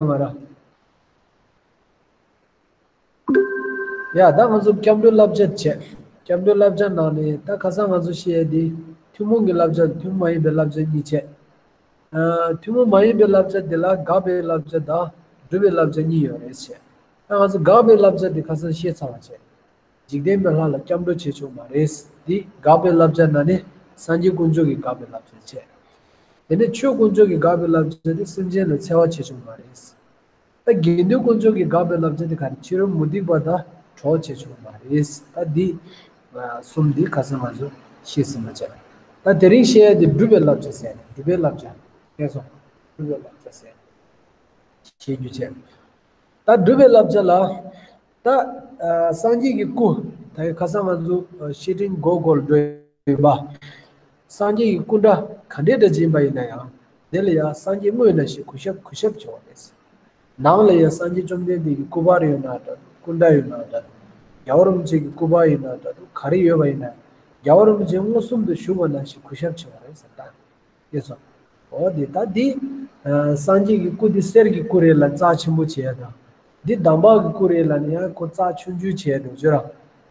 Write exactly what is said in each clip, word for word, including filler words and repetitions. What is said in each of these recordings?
ང་ར། ཡ་ད་ང་ཚོ་སྐྱབས་འགྲོའི་བསླབ་བྱ་བྱས། སྐྱབས་འགྲོའི་བསླབ་བྱ་ནང་ནས་ད་ཁ་སང་ང་ཚོ་བཤད་ཡས་དེ་ཐུན་མོང་གི་བསླབ་བྱ་ཐུན་མོང་མ་ཡིན་པའི་བསླབ་བྱ་གཉིས་བྱས། ཨ། ཐུན་མོང་མ་ཡིན་པའི་བསླབ་བྱ་དེ་ལ་དགག་པའི་བསླབ་བྱ་དང་སྒྲུབ་པའི་བསླབ་བྱ་གཉིས་ཡོད་རེད་བྱས། ད་ང་ཚོ་དགག་པའི་བསླབ་བྱ་དེ་ཁ་སང་བཤད་ཚར་བ་བྱས། འཇིག་རྟེན་པའི་ལྷ་ལ་སྐྱབས་འགྲོ་བྱེད་ཆོག་མ་རེད། འདི་དགག་པའི་བསླབ་བྱ་ནང་ནས་སངས་རྒྱས་དཀོན་མཆོག་གི་དགག་པའི་བསླབ་བྱ་བྱས། དེ་ནས་ཆོས་དཀོན་མཆོག་གི་དགག་པའི་བསླབ་བྱ་དེ་སེམས་ཅན་ལ་འཚེ་བ་བྱེད་ཆོག་མ་རེད། ད་དགེ་འདུན་དཀོན་མཆོག་གི་དགག་པའི་བསླབ་བྱ་དེ་ག་རེ། ཕྱི་རོལ་མུ་སྟེགས་པ་དང་གྲོགས་བྱེད་ཆོག་མ་རེད། ད་འདི་གསུམ་འདི་ཁ་སང་ང་ཚོ་བཤད་ཟིན་པ་བྱས། ད་དེ་རིང་བཤད་ཡས་དེ་སྒྲུབ་པའི་བསླབ་བྱ་ཟེར། སྒྲུབ་པའི་བསླབ་བྱ། ཁྱེད་ཚོ་སྒྲུབ་པའི་བསླབ་བྱ་ཟེར། བཤད་རྒྱུ་བྱས། ད་སྒྲུབ་པའི་བསླབ་བྱ་ལ། ད་ཨ་སངས་རྒྱས་ཀྱི་སྐུ། ད་ཁ་སང་ང་ཚོ་ཨ་བཤེས་སྤྲིང་སྒོ་སྒོར་འགྲོ་ཡོད་པ། སངས་རྒྱས་ཀྱི་སྐུ་འདྲ་ག་འདྲའི་འདྲ་ཅིག་ཡིན་པ་ཡིན་ན་ཡང་། དེ་ལ་ཡང་སངས་རྒྱས་དངོས་ཡིན་ན་ཞེས་གུས་ཞབས་གུས་ཞབས་བྱེད་པ་རེད། ནང་ལ་ཡང་སངས་རྒྱས་བཅོམ་ལྡན་འདས་ཀྱི་སྐུ་པར་ཡོད་ན་འདྲ་འདུག་སྐུ་འདྲ་ཡོད་ན་འདྲ་འདུག་རྒྱལ་བ་རིན་པོ་ཆེ་གི་སྐུ་པར་ཡིན་ན་འདྲ་འདུག་ག་རེ་ཡོད་པ་ཡིན་ན། རྒྱལ་བ་རིན་པོ་ཆེ་མངོན་སུམ་དུ་བཞུགས་པ་ན་ཞེས་གུས་ཞབས་བྱེད་པ་རེད་ཟེར་ད། ཡོད་སོང་། འོ་དེ་ད་འདི། ཨ་སངས་རྒྱས་ཀྱི་སྐུ་འདི་གསེར་གྱི་སྐུ་རེད་ལ་རྩ་ཆེན་པོ་བྱས་དང་། འདི་འདམ་བག་གི་སྐུ་རེད་ལ་ནི་ཡང་ཁོ་རྩ་ཆུང་ཆུང་བྱས་འདུག་ཅོ་ར།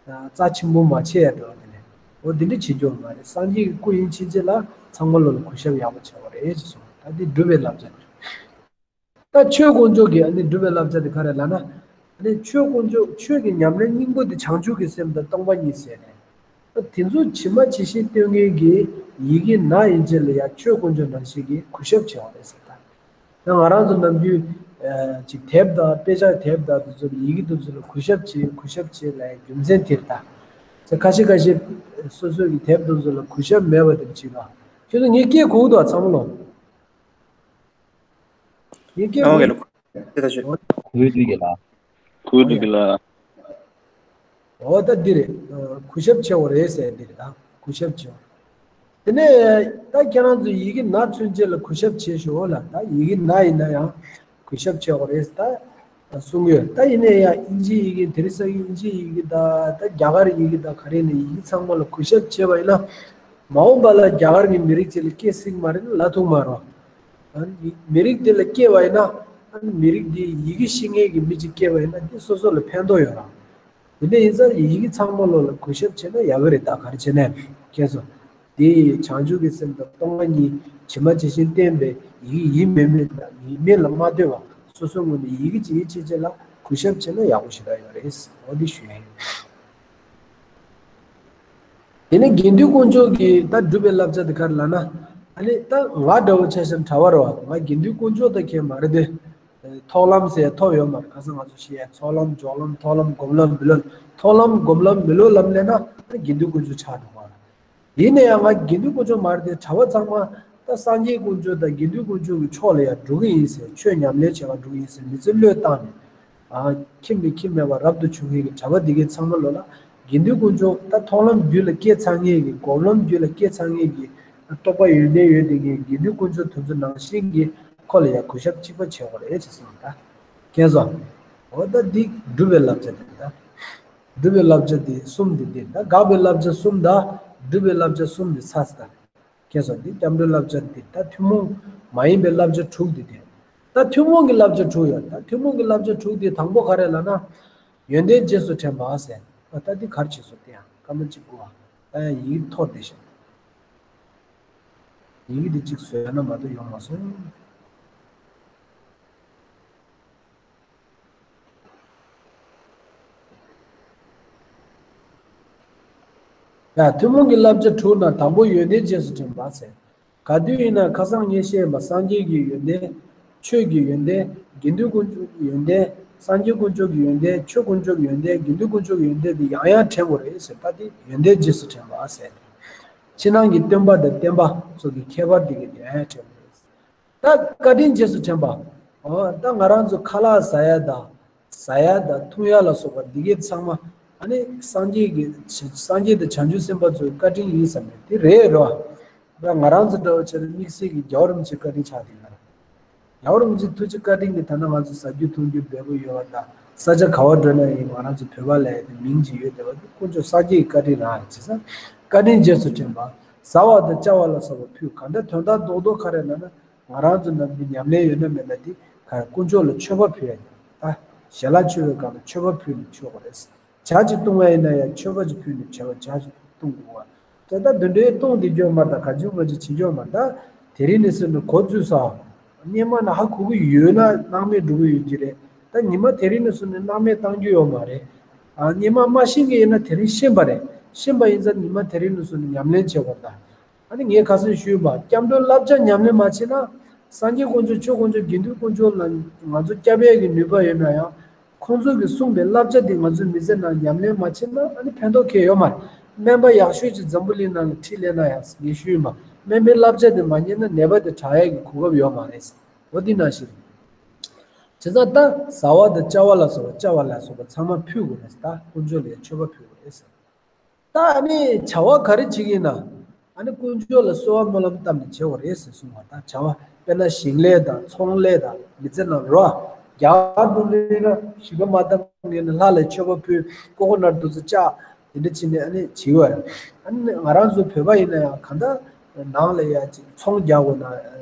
ཨ་རྩ་ཆེན་པོ་མ་བྱས་འདུག་དེ་ནས། འོ་དེ་འདྲ་བྱེད་རྒྱུ་མ་རེད། སངས་རྒྱས་ཀྱི་སྐུ་ཡིན་ཕྱིན་ཆད་ལ་ཚང་མ་ལོ་ལ་གུས་ཞབས་ཡག་པོ་བྱེད་པ་རེད་ཅེས་གསུངས། ད་འདི་སྒྲུབ་པའི་བསླབ་བྱ་རེད། ད་ཆོས་དཀོན་མཆོག་གི་ཨ་ནི་སྒྲུབ་པའི་བསླབ་བྱ་དེ་ག་རེ་ལབ་ན། ཨ་ནི་ཆོས་དཀོན་མཆོག་ཆོས་ཀྱི་ཉམས་ལེན་སྙིང་པོ་དེ་བྱང་ཆུབ་ཀྱི་སེམས་དང་སྟོང་པ་ཉིད་ཟེར་ནས། ད་དེ་ཚོ་ཇི་མ་ཇི་བཞིན་སྟོན་མཁན་གྱི་ཡི་གེ་ན་ཡན་ཆད་ལ་ཡང་ཆོས་དཀོན་མཆོག་ནང་བཞིན་གྱི་གུས་ཞབས་བྱེད་པ་རེད་ཟེར་ད། ད་ང་རང་ཚོ་ནམ་རྒྱུན་ཨ་ཅིག་དེབ་དང་དཔེ་ཆ་དེབ་དང་དེ་ཚོ་ལ་ཡི་གེ་དེ་ཚོ་ལ་གུས་ཞབས་བྱེད་གུས་ཞབས་བྱེད་ལབ་ཡའི་རྒྱུ་མཚན་དེ་རེད་ད། ཁ་ཤས་ཁ་ཤས་སོ་སོ་གི་དེབ་དེ་ཚོ་ལ་གུས་ཞབས་མེད་པ་དེ་བྱེད་པ། ཁྱོད་ཚོ་ངའི་སྐད་གོ་གི་འདུག་ཚང་མ་ལོ། ཡིན་སྐད་ཨོ་གོ་གལ་ལ། གོ་ཡོད་ཀྱི་ལ། གོ་ཡོད་ཀྱི་ལ། འོ་ད་འདི་རེད། གུས་ཞབས་ཆེ་བོ་རེད་ཟེར་འདི་རེད་ད། གུས་ཞབས་ཆེ་བོ། དེ་ནས་ད་ཁྱེད་རང་ཚོ་ཡི་གེ་ན་ཚུན་ཆད་ལ་གུས་ཞབས་ཆེ་ཞུ་འོ་ལ། ད་ཡི་གེ་ན་ཡིན་ན་ཡང་གུས་ཞབས་ཆེ་བོ་རེད་ད། གསུང་གི་ཡོད། ད་ཡིན་ནའི་ཡང་ཨིན་ཇི་ཡི་གེ་དེ་རིང་སང་ཉིན་ཨིན་ཇི་ཡི་གེ་དང་ད་རྒྱ་གར་ཡི་གེ་དང་ག་རེ་ནས་ཡི་གེ་ཚང་མ་ལ་གུས་ཞབས་བྱས་པ་ཡིན་ན། མ་འོངས་པ་ལ་རྒྱ་གར་གྱི་མི་རིགས་ཅིག་ལ་སྐད་སྲིད་མ་རེད་ན་ལ་ཐུག་མ་རོ། མི་རིགས་དེ་ལ་སྐྱེས་པ་ཡིན་ན། མི་རིགས་དེའི་ཡི་གེ་ཤེས་མཁན་གྱི་མི་ཅིག་སྐྱེས་པ་ཡིན་ན་དེ་སོ་སོ་ལ་ཕན་ཐོགས་ཡོད་ར། དེ་འདྲ་ཡིན་ཙང་ཡི་གེ་ཚང་མ་ལོ་ལ་གུས་ཞབས་བྱས་ན་ཡག་གི་རེད་ད་ག་རེ་བྱས་ནས་ཁྱེད་ཚོ། དེ་བྱང་ཆུབ་ཀྱི་སེམས་དང་སྟོང་པ་ཉིད་ཇི་མ་ཇི་བཞིན་བསྟན་པའི་ཡི་གེ་ཡིན་མིན་མིན་དང་ཡིན་མིན་ལ་མ་ལྟོས་པ་སོ་སོའི་ངོས་ནས་ཡི་གེ་ཅིག་ཡིན་ཕྱིན་ཆད་ལ་གུས་ཞབས་བྱས་ན་ཡག་པོ་ཞེ་དྲག་ཡོད་རེད། འོ་འདི་ཞུ་ཡ་ཡིན། དེ་ནས་དགེ་འདུན་དཀོན་མཆོག་གི་ད་སྒྲུབ་པའི་བསླབ་བྱ་དེ་ག་རེ་ལབ་ན། ཨ་ནི་ད་ང་འདྲ་བོ་ཆ་བཞག་ན་གྲྭ་པ་རེད་བ། ང་དགེ་འདུན་དཀོན་མཆོག་དང་ཁྱད་མ་རེད་དེ། ཐོག་ལམ་ཟེར་ཐོབ་ཡོད་མ་རེད། ཁ་སང་ང་ཚོ་བཤད་ཡ་ཚོགས་ལམ་འཇོག་ལམ་ཐོག་ལམ་སྒོམ་ལམ་མི་སློབ་ཐོག་ལམ་སྒོམ་ལམ་མི་སློབ་ལམ་ལས་ན་ད་དགེ་འདུན་དཀོན་མཆོག་ཆགས་འགྲོ་བ་རེད། ཡིན་ན་ཡང་ང་དགེ་འདུན་དཀོན་མཆོག་མ་རེད་དེ་གྲྭ་པ་ཚང་མ་ད་སངས་རྒྱས་དཀོན་མཆོག་དང་དགེ་འདུན་དཀོན་མཆོག་གི་ཕྱོགས་ལ་ཡང་འགྲོ་གི་ཡིན་ཟེར། ཆོས་ཉམས་ལེན་བྱེད་པར་འགྲོ་གི་ཡིན་ཟེར་མི་ཚེ་བློས་བཏང་ནས། ཨ། ཁྱིམ་ནས་ཁྱིམ་མེད་པར་རབ་ཏུ་བྱུང་མཁན་གྱི་གྲྭ་པ་འདི་གའི་ཚང་མ་ལོ་ལ་དགེ་འདུན་དཀོན་མཆོག་ད་མཐོང་ལམ་རྒྱུད་ལ་སྐྱེས་ཚར་མཁན་གྱི་སྒོམ་ལམ་རྒྱུད་ལ་སྐྱེས་ཚར་མཁན་གྱི་རྟོགས་པ་ཡོན་ཏན་ཡོད་དེ་ངས་དགེ་འདུན་དཀོན་མཆོག་དེ་ཚོ་ནང་བཞིན་གྱི་ཁོ་ལ་ཡང་གུས་ཞབས་གཅིག་པ་བྱེད་དགོས་རེད་ཅེས་གསུངས་ད། མཁྱེན་སོང་། འོ་ད་འདི་སྒྲུབ་པའི་བསླབ་བྱ་དེ་རེད་ད། སྒྲུབ་པའི་བསླབ་བྱ་དེ་གསུམ་དེ་དེ་ད་དགག་པའི་བསླབ་བྱ་གསུམ་དང་སྒྲུབ་པའི་བསླབ་བྱ་གསུམ་དེ་ཚར་སོང་ད། མཁྱེན་སོང་། འདི་སྐྱབས་འགྲོའི་བསླབ་བྱ་འདི་ད་ཐུན་མོང་མ་ཡིན་པའི་བསླབ་བྱ་དྲུག་འདི་དེ། ད་ཐུན་མོང་གི་བསླབ་བྱ་དྲུག་ཡོད། ད་ཐུན་མོང་གི་བསླབ་བྱ་དྲུག་འདི་དང་པོ་ག་རེ་ལབ་ན། ཡོན་ཏན་རྗེས་སུ་དྲན་པ་ཟེར། ཨ་ད་འདི་ག་རེ་བྱས་སོང་དེ་ཡང་སྐར་མ་གཅིག་སྒུག་ཨ། ད་ཡང་ཡི་གེ་འཐོར་བསྡད་ཤག་ཡི་གེ་འདི་གཅིག་བཟོས་ན་མ་གཏོགས་ཡོང་མ་སོང་། ཡ། ཐུན་མོང་གི་བསླབ་བྱ་དྲུག་ནང་དང་པོ་ཡོན་ཏན་རྗེས་སུ་དྲན་པ་ཟེར། ག་དུས་ཡིན་ན་ཁ་སང་ངས་བཤད་པ་སངས་རྒྱས་ཀྱི་ཡོན་ཏན། ཆོས་ཀྱི་ཡོན་ཏན། དགེ་འདུན་དཀོན་མཆོག་གི་ཡོན་ཏན། སངས་རྒྱས་དཀོན་མཆོག་གི་ཡོན་ཏན། ཆོས་དཀོན་མཆོག་གི་ཡོན་ཏན། དགེ་འདུན་དཀོན་མཆོག་གི་ཡོན་ཏན་དེ་ཡང་ཡང་དྲན་དགོས་རེད་ཟེར། ད་དེ་ཡོན་ཏན་རྗེས་སུ་དྲན་པ་ཟེར། ཕྱི་ནང་གི་སྟོན་པ་དང་བསྟན་པ་སོགས་ཀྱི་ཁྱད་པར་དེ་གས་དེ་ཡང་ཡང་དྲན་དགོས་རེད། ད་བཀའ་དྲིན་རྗེས་སུ་དྲན་པ། འོ་ད་ང་རང་ཚོ་ཁ་ལག་ཟ་ཡ་དང་། ཟ་ཡ་དང་འཐུང་ཡ་ལ་སོགས་པ་འདི་གའི་ཚང་མ་ཨ་ནི་སངས་རྒྱས་ཀྱི་སངས་རྒྱས་དང་བྱང་ཆུབ་སེམས་དཔའ་ཚོའི་བཀའ་དྲིན་ཡིན་བསམ་ནས་དེ་རེད་རོ། ད་ང་རང་ཚོ་འདྲ་བོ་བྱས་ན་དམིགས་བསལ་གྱི་རྒྱལ་བ་རིན་པོ་ཆེའི་བཀའ་དྲིན་ཆགས་བསྡད་ཡོད་ར། རྒྱལ་བ་རིན་པོ་ཆེའི་ཐུགས་རྗེ་བཀའ་དྲིན་གྱིས་ད་ནང་ང་ཚོ་ཟ་རྒྱུ་འཐུང་རྒྱུ་འབེལ་པོ་ཡོད་པ་དང་ས་ཆ་ག་བ་འགྲོ་ན་ཡང་ང་རང་ཚོ་བོད་པ་ལབ་ཡ་དེ་མིང་ཅིག་ཡོད་བསྡད་པ་དེ་དཀོན་མཆོག་སངས་རྒྱས་ཀྱི་བཀའ་དྲིན་རང་རེད། བྱས་ཙང་བཀའ་དྲིན་རྗེས་སུ་དྲན་པ། ཟ་བ་དང་བཅའ་བ་ལ་སོགས་པ་ཕུད། གང་ལྟར་དོན་དག་རྡོག་རྡོག་ག་རེ་ལབ་ན། ང་རང་ཚོ་ནམ་རྒྱུན་ཉམས་ལེན་ཡོད་ན་མེད་ན་དེ་ ག་དཀོན་མཆོག་ལ་མཆོད་པ་ཕུལ་ཡ་ད། ཞལ་ལག་མཆོད་པའི་སྒང་ལ་མཆོད་པ་ཕུལ་ནས་མཆོད་དགོས་རེད། ཇ་ཅིག་བཏུང་བ་ཡིན་ན་ཡང་མཆོད་པ་ཅིག་ཕུལ་ནས་བྱ་བ་ཇ་ཅིག་བཏུང་དགོས་པ། དེ་ལྟར་དེ་འདྲའི་བཏུང་དེ་སྐྱོ་མ་ད་ག་ཅུང་མ་ཅིག་བྱེད་སྐྱོ་མ་ད། དེ་རིང་ནས་བཟུང་ནས་གོ་བཙུགས་ས། སྙེ་མ་ན་ཧ་གོ་གི་ཡོད་ན་སྣང་མེད་འགྲོ་གི་ཡོད་ཀྱི་རེད། ད་ཉི་མ་དེ་རིང་ནས་བཟུང་ནས་སྣང་མེད་བཏང་རྒྱུ་ཡོད་མ་རེད། ཨ་སྙེ་མ་མ་ཤེས་མཁན་ཡིན་ན་དེ་རིང་ཤེས་པ་རེད། ཤེས་པ་ཡིན་ཙང་ཉི་མ་དེ་རིང་ནས་བཟུང་ནས་ཉམས་ལེན་བྱེད་དགོས་ད། ཨ་ནི་ངས་ཁ་སང་ཞུས་པ་སྐྱབས་འགྲོའི་བསླབ་བྱ་ཉམས་ལེན་མ་བྱས་ན། སངས་རྒྱས་དཀོན་མཆོག་ཆོས་དཀོན་མཆོག་དགེ་འདུན་དཀོན་མཆོག་ལ་ང་ཚོ་སྐྱབས་ཡས་ཀྱི་ནུས་པ་ཡོད་ན་ཡང་། ཁོང་ཚོ་གིས་གསུངས་པའི་བསླབ་བྱ་དེ་ང་ཚོའི་མི་ཚེ་ནང་ཉམས་ལེན་མ་བྱས་ན་ཨ་ནི་ཕན་ཐོགས་ཁེལ་ཡོད་མ་རེད། སྨན་པ་ཡག་ཤོས་ཅིག་འཛམ་བུ་གླིང་ནང་ལ་ཁྲིད་སླེབས་ན་ཡང་ངས་ཞུས་ཡིན་པ། སྨན་པའི་བསླབ་བྱ་དེ་མ་ཉན་ན་ནད་པ་དེ་དྲག་ཡས་ཀྱི་གོ་སྐབས་ཡོད་མ་རེད། འོ་འདི་ནང་བཞིན་རེད། བྱས་ཙང་ད་བཟའ་བ་དང་བཅའ་བ་ལ་སོགས་པ་བཅའ་བ་ལ་སོགས་པ་ཚང་མ་ཕུལ་དགོས་རེད། ད་དཀོན་མཆོག་ལ་ཡང་མཆོད་པ་ཕུལ་དགོས་རེད། ད་ཨ་ནི་བྱ་བ་ག་རེ་བྱེད་ཀྱི་ཡིན་ན། ཨ་ནི་དཀོན་མཆོག་ལ་གསོལ་བ་སྨོན་ལམ་བཏབ་ནས་བྱེད་དགོས་རེད་ཟེར་གསུངས་པ། ད་བྱ་བ་དཔེར་ན་ཞིང་ལས་དང་ཚོང་ལས་དང་མི་ཚེ་ནང་རོ། རྒྱ་གར་དུ་འགྲོ་ན་གཞིས་ཀ་མ་བཏབ་ངེས་ནས་ལྷ་ལ་མཆོད་པ་ཕུལ། ཀོ་ཀོ་ནཊ་དུ་ཚོ་བཅག་དེ་འདྲ་བྱས་ནས་ཨ་ནི་བྱེད་དགོས་རེད། ཨ་ནི་ང་རང་ཚོ་བོད་པ་ཡིན་ན་ཡང་གང་ལྟར། ནང་ལ་ཡ་ཅིག་ཚོང་རྒྱག་དགོས་ན།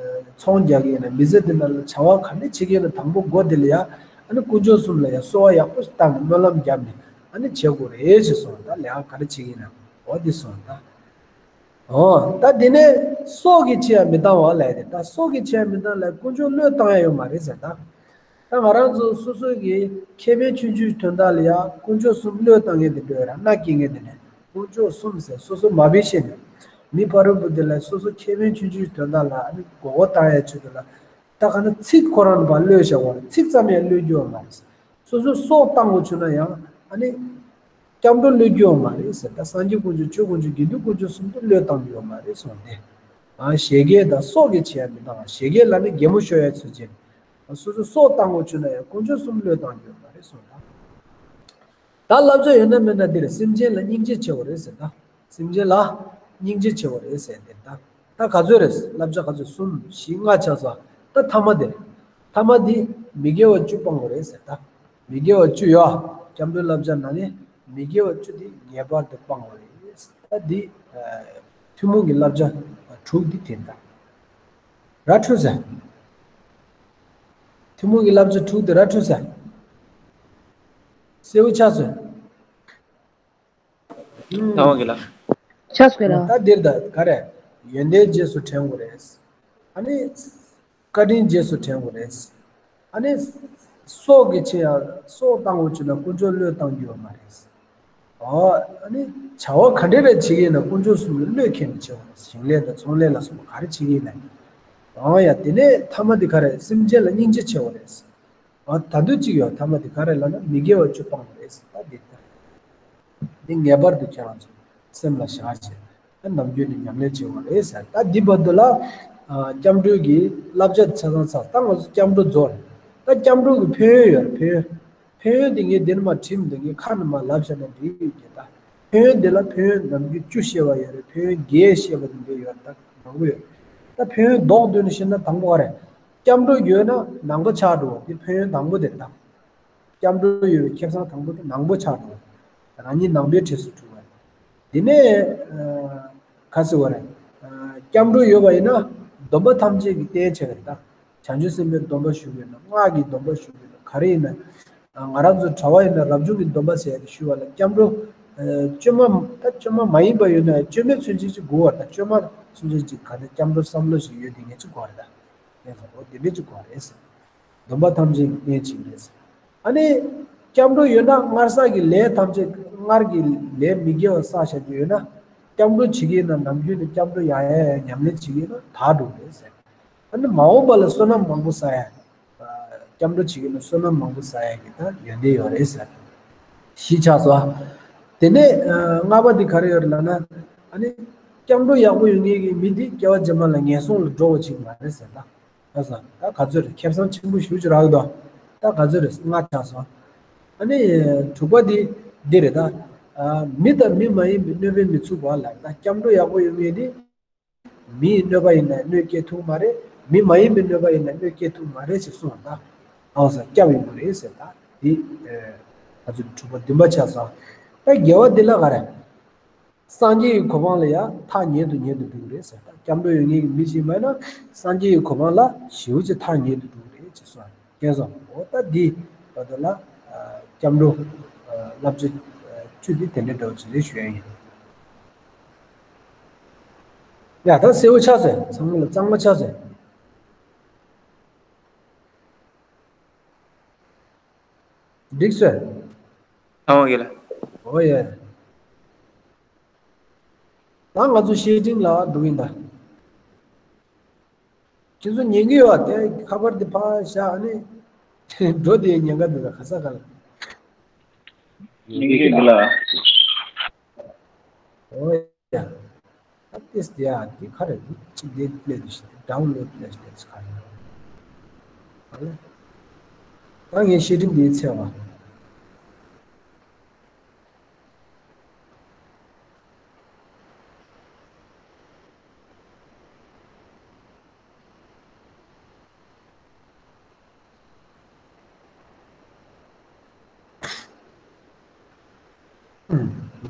ཚོང་རྒྱག་གི་ཡིན་ན་མི་ཚེ་འདི་ནང་ལ་བྱ་བ་ག་འདྲ་བྱེད་ཀྱི་ཡིན་ན་དང་པོ་སྒོ་འདི་ལ་ཡ། ཨ་ནི་དཀོན་མཆོག་གསུམ་ལ་ཡ་གསོལ་བ་ཡག་པོ་ཞིག་བཏབ་ནས་སྨོན་ལམ་བརྒྱབ་ནས་ཨ་ནི་བྱེད་དགོས་རེད་ཅེས་གསུངས། ད་ལས་ཀ་ག་རེ་བྱེད་ཀྱི་ཡིན་ན་འོ་འདི་གསུངས་ད། འོ་ད་འདི་ནས་སྲོག་གི་ཕྱིར་ཡང་མི་བཏང་བ་ལས་ཏེ། ད་སྲོག་གི་ཕྱིར་ཡང་མི་བཏང་ལས་དཀོན་མཆོག་བློས་བཏང་ཡ་ཡོད་མ་རེད་ཟེར་ད། ད་ང་རང་ཚོ་སོ་སོ་གི་ཁེ་ཕན་ཆུང་ཆུང་དོན་དག་ལ་ཡང་དཀོན་མཆོག་གསུམ་བློས་བཏང་མཁན་དེ་འདྲ་ཡོད་ར། མནའ་སྐྱེལ་མཁན་དེ་འདྲ། དཀོན་མཆོག་གསུམ་ཟེར་སོ་སོ་མ་བྱས་ནས་མི་ཕ་རོལ་པོ་དེ་ལ་སོ་སོ་ཁེ་ཕན་ཆུང་ཆུང་དོན་དག་ལ་ཨ་ནི་མགོ་སྐོར་བཏང་ཡ་ཆེད་དུ་ལ། ད་ག་ན་ཚིག་ཁོ་རང་ལ་བློས་བཞག་པ་རེད། ཚིག་ཙམ་ཡང་བློས་འགྱུར་བ་མ་རེད། སོ་སོ་སྲོག་བཏང་དགོས་བྱུང་ན་ཡང་ཨ་ནི། སྐྱབས་འགྲོ་བློས་འགྱུར་བ་མ་རེད་ཟེར། ད་སངས་རྒྱས་དཀོན་མཆོག་ཆོས་དཀོན་མཆོག་དགེ་འདུན་དཀོན་མཆོག་གསུམ་དུ་བློས་བཏང་རྒྱུ་ཡོད་མ་རེད་གསུངས་ཏེ། ཨ་བཞད་གད་དང་སྲོག་གི་ཕྱིར་ཡང་མི་བཏང་། བཞད་གད་ལ་ནི་གད་མོ་ཤོར་ཡ་ཚུལ་བྱས་ནས། སོ་སོ་སྲོག་བཏང་དགོས་བྱུང་ན་ཡང་དཀོན་མཆོག་གསུམ་བློས་བཏང་རྒྱུ་ཡོད་མ་རེད་གསུངས་ད། ད་བསླབ་བྱ་ཡོད་ན་མེད་ན་འདིར་སེམས་ཅན་ལ་སྙིང་རྗེ་ཆེ་བ་རེད་ཟེར་ད། སེམས་ཅན་ལ་སྙིང་རྗེ་ཆེ་བ་རེད་ཟེར་ཏེ་ད། ད་ག་ཚོད་རེད། བསླབ་བྱ་ག་ཚོད། གསུམ་བཞི་ལྔ་ཆགས་སོང་། ད་ཐ་མ་དེ་རེད། ཐ་མ་འདི་མི་དགེ་བ་བཅུ་སྤང་དགོས་རེད་ཟེར་ད། མི་དགེ་བ་བཅུ་ཡོད། སྐྱབས་འགྲོའི་བསླབ་བྱ་ནང་ནས་མི་དགེ་བ་བཅུ་འདི་ངེས་པར་དུ་སྤང་དགོས་རེད། ད་འདི་ཐུན་མོང་གི་བསླབ་བྱ་དྲུག་འདི་དེ་འདྲ་ར་འཕྲོད་ཟེར། ཐུན་མོང་གི་བསླབ་བྱ་དྲུག་འདི་ར་འཕྲོད་ཟེར། གསལ་བོ་ཆགས་སོང་། ལྷ་དབང་གི་ལ། ཆགས་སོང་ལ། ད་འདིར་ད་ག་རེ། ཡོན་ཏན་རྗེས་སུ་དྲན་དགོས་རེད། ཨ་ནི། བཀའ་དྲིན་རྗེས་སུ་དྲན་དགོས་རེད། ཨ་ནི། སྲོག་གི་ཕྱིར་ཡང་སྲོག་བཏང་དགོས་བྱུང་ན་དཀོན་མཆོག་བློས་བཏང་རྒྱུ་ཡོད་མ་རེད། ཨོ། ཨ་ནི། བྱ་བ་ག་འདྲ་རེ་བྱེད་ཀྱི་ཡིན་ན་དཀོན་མཆོག་གསུམ་ལ་བློས་འཁེལ་ནས་བྱེད་དགོས་རེད། ཞིང་ལས་དང་ཚོང་ལས་ལ་སོགས་པ་ག་རེ་བྱེད་ཀྱི་ཡིན་ན། ཨོ་ཡ་དེ་ནས་ཐ་མ་དེ་ག་རེ། སེམས་ཅན་ལ་སྙིང་རྗེ་ཆེ་བ་རེད། ཨ་ད་དུང་གཅིག་ཡོད། ཐ་མ་དེ་ག་རེ་ལབ་ན་མི་དགེ་བ་བཅུ་སྤང་དགོས་རེད་ཟེར། ད་འདི་ལྟར་འདི་ངེས་པར་དུ་ཁྱེད་རང་ཚོ་སེམས་ལ་བཞག་བྱས་ཨ་ནམ་རྒྱུན་ནས་ཉམས་ལེན་བྱེད་དགོས་རེད་ཟེར། ད་འདི་བར་དུ་ལ་ཨ་སྐྱབས་འགྲོའི་གི་བསླབ་བྱ་དེ་ཆ་ཚང་ཚར། ད་ང་ཚོ་སྐྱབས་འགྲོ་རྫོགས་རེད། ད་སྐྱབས་འགྲོ་གི་ཕན་ཡོན་ཡོད་རེད། ཕན་ཡོན། ཕན་ཡོན་དེ་ངས་འདི་ནས་མར་བྲིས་མི་འདུག་ངས་ཁ་ནས་མར་ལབ་བྱས་ན་འགྲིག་ཡོད་ཀྱི། ད་ཕན་ཡོན་འདི་ལ་ཕན་ཡོན་ནམ་རྒྱུན་བཅུ་བཤད་པ་ཡོད་རེད། ཕན་ཡོན་བརྒྱད་བཤད་པ་དེ་འདྲ་ཡོད་རེད། ད་མང་པོ་ཡོད། ད་ཕན་ཡོན་རྡོག་བརྡོལ་ནས་བཤད་ན་དང་པོ་ག་རེད། སྐྱབས་འགྲོ་ཡོད་ན་ནང་པ་ཆགས་འགྲོ་བ་འདི་ཕན་ཡོན་དང་པོ་དེ་རེད་ད། སྐྱབས་འགྲོ་ཡོད་པའི་ཁེ་བཟང་དང་པོ་དེ་ནང་པ་ཆགས་འགྲོ་བ། རང་ཉིད་ནང་པའི་གྲས་སུ་གྲུབ་པ་རེད། དེ་ནས་ཨ་ག་ཟེར་བ་རེད། ཨ་སྐྱབས་འགྲོ་ཡོད་པ་ཡིན་ན་སྡོམ་པ་ཐམས་ཅད་ཀྱི་རྟེན་བྱེད་པ་རེད་ད། བྱང་ཆུབ་སེམས་དཔའི་སྡོམ་པ་ཞུ་གི་ཡོད་ན། སྔགས་ཀྱི་སྡོམ་པ་ཞུ་གི་ཡོད་ན། ག་རེ་ཡིན་ན། ང་རང་ཚོ་གྲྭ་པ་ཡིན་ན་རབ་བྱུང་གི་སྡོམ་པ་ཟེར་ཡ་དེ་ཞུ་བ་ལ་སྐྱབས་འགྲོ། ཨ་བཅོས་མ། ད་བཅོས་མ་མ་ཡིན་པ་ཡོད་ན་ཡང་བཅོས་མའི་ཚུལ་ཅན་ཅིག་དགོས་པ་རེད་ད། བཅོས་མ་ཚུལ་ཅན་ཅིག་ག་ནས་སྐྱབས་འགྲོ་བསམ་བློ་ཞིག་ཡོད་དེ་ངས་ཅིག་དགོས་རེད་ད། ངས་ཟེར་འོ་དེ་འདྲས་ཅིག་དགོས་རེད་ཟེར། སྡོམ་པ་ཐམས་ཅད་ཀྱི་རྟེན་བྱེད་ཀྱི་རེད་ཟེར། ཨ་ནི། སྐྱབས་འགྲོ་ཡོད་ན་སྔར་བསགས་ཀྱི་ལས་ཐམས་ཅད། སྔར་གྱི་ལས་མི་དགེ་བ་བསགས་བཞག་རྒྱུ་ཡོད་ན། སྐྱབས་འགྲོ་བྱེད་ཀྱི་ཡིན་ན་ནམ་རྒྱུན་ནས་སྐྱབས་འགྲོ་ཡང་ཡང་ཡང་ཉམས་ལེན་བྱེད་ཀྱི་ཡིན་ན་དག་འགྲོ་གི་རེད་ཟེར། ཨ་ནི་མ་འོངས་པ་ལ་བསོད་ནམས་མང་པོ་བསགས་ཡ། སྐྱབས་འགྲོ་བྱེད་ཀྱི་ཡིན་ན་བསོད་ནམས་མང་པོ་བསགས་ཡ་གི་ད་ཡོན་ཏན་ཡོད་རེད་ཟེར། བཞི་ཆགས་སོ། དེ་ནས་ལྔ་པ་འདི་ག་རེ་ཡོད་རེད་ལབ་ན། ཨ་ནི། སྐྱབས་འགྲོ་ཡག་པོ་ཡོད་མཁན་གྱི་མི་འདི་སྐྱེ་བ་རྗེས་མ་ལ་ངན་སོང་ལ་འགྲོ་བ་ཅིག་མ་རེད་ཟེར་ད། ཨ་ས། ད་ག་ཚོད་རེད། ཁེ་བཟང་ཆེན་པོ་ཞེ་པོ་ཅིག་རག་གི་འདུག་ད་ག་ཚོད་རེད། ལྔ་ཆགས་སོང་། ཨ་ནི། དྲུག་པ་འདི་འདི་རེད་ད། ཨ་མི་དང་མི་མ་ཡིན་པའི་གནོད་པས་མི་ཚུགས་པ་ལ། ད་སྐྱབས་འགྲོ་ཡག་པོ་ཡོད་མཁན་འདི། མི་ཡི་གནོད་པ་ཡིན་ན་གནོད་སྐྱེལ་ཐུབ་མ་རེད། མི་མ་ཡིན་པའི་གནོད་པ་ཡིན་ན་གནོད་སྐྱེལ་ཐུབ་མ་རེད་ཅེས་གསུངས་པ་ད། ཨང་ས་སྐྱབས་ཡོང་གི་རེད་ཟེར་ད། འདི། ཨ་ཚོད་དྲུག་པ་བདུན་པ་ཆགས་སོང་། ད་དགེ་བ་འདི་ལ་ག་རེ། སངས་རྒྱས་ཀྱི་གོ་འཕང་ལ་ཡང་ཐག་ཉེ་དུ་ཉེ་དུ་འགྲོ་གི་རེད་ཟེར། ད་སྐྱབས་འགྲོ་ཡོད་མཁན་གྱི་མི་ཞིག་མ་ཡིན་ན་སངས་རྒྱས་ཀྱི་གོ་འཕང་ལ་ཞེ་པོ་ཅིག་ཐག་ཉེ་དུ་འགྲོ་གི་རེད་ཅེས་གསུངས། མཁྱེན་སོང་། འོ་ད་འདི་བར་དུ་ལ་སྐྱབས་འགྲོ་བསླབ་བྱའི་ཚུལ་འདི་དེ་འདྲའི་འདྲ་བོ་ཅིག་རེད་ཞུ་ཡ་ཡིན། ཡ་ད་གསལ་བོ་ཆགས་སོང་། ཚང་མ་ལ་གཙང་མ་ཆགས་སོང་། འགྲིག་སོང་། ཨང་། ཡོད་ལ། འོ་ཡ། ད་ང་ཚོ་བཤད་ཁྲིམས་ལ་འགྲོ་གི་ཡིན་ད། ཁྱེད་ཚོ་ཉན་གི་ཡོད་པ། དེ་ཁ་པར་དེ་ཕར་བཞག་ཨ་ནི་འགྲོ་དེ་ཉན་ག་འདུག་ད་ག་ས་ག་ལ། ཉན་གི་ཡོད་ལ། འོ་ཡ། ད་ཏིས་དེ་ཡ་དེ་ག་རེ་དེ་ཅི་དེ་ལས་དེ་ཞིག་དེ་download ལས་ལས་ག་རེ། ད་ངས་བཤད་ཁྲིམས་དེའི་ཚེ་བ།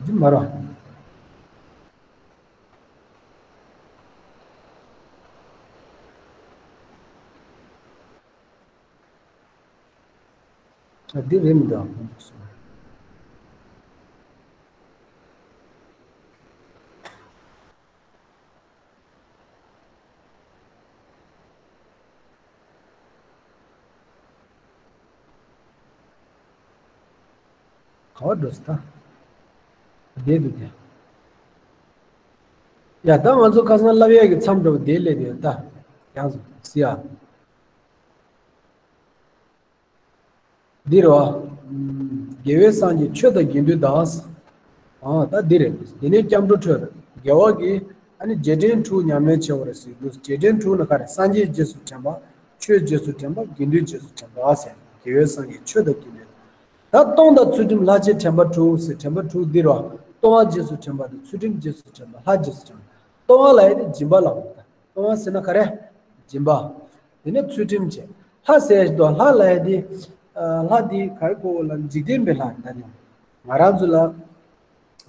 འདི་མ་ར། ཨ། འདི་རེད་མི་འདུག་ག་བ་འགྲོ་སི་ད། བསྡད་འདུག་དེ། ཡ་ད་ང་ཚོ་ཁ་སང་བསླབ་ཡས་ཀྱི་མཚམས་འགྲོ་བ་དེ་སླེབས་ཡོད་ད། ཡང་སོ་སི་ཡ། འདི་རོ། དགེ་བའི་སངས་རྒྱས་ཆོས་དང་དགེ་འདུན་དང་། ཨ་ད་འདི་རེད། དེ་ནས་སྐྱབས་འགྲོ་འཕྲོད། རྒྱལ་བ་གིས་ཨ་ནི་རྗེས་དྲན་དྲུག་ཉམས་ལེན་བྱེད་པ་རེད་ཟེར་གྱི་འདུག་རྗེས་དྲན་དྲུག་ནི་ག་རེ། སངས་རྒྱས་རྗེས་སུ་དྲན་པ། ཆོས་རྗེས་སུ་དྲན་པ། དགེ་འདུན་རྗེས་སུ་དྲན་པ་ཟེར། དགེ་བའི་སངས་རྒྱས་ཆོས་དང་དགེ་འདུན། ད་སྟོང་དང་ཚུལ་ཁྲིམས་ལྷར་བཅས་དྲན་པ་དྲུག་ཟེར། དྲན་པ་དྲུག་འདི་རོ། སྟོང་པ་རྗེས་སུ་དྲན་པ་དང་ཚུལ་ཁྲིམས་རྗེས་སུ་དྲན་པ། ལྷ་རྗེས་སུ་དྲན་པ། སྟོང་པ་ལ་ཡ་དེ་སྦྱིན་པ་ལ་འོ་ད། སྟོང་པ་ཟེར་ན་ག་རེ། སྦྱིན་པ། དེ་ནས་ཚུལ་ཁྲིམས་བཅས། ལྷ་ཟེར་དུས་ལྷ་ལབ་ཡ་དེ། ལྷ་དེ་ག་རེ་གོ་དགོས་ལབ་ན་འཇིག་རྟེན་པའི་ལྷ་རེད་ད། དེ་ང་རང་ཚོ་ལ་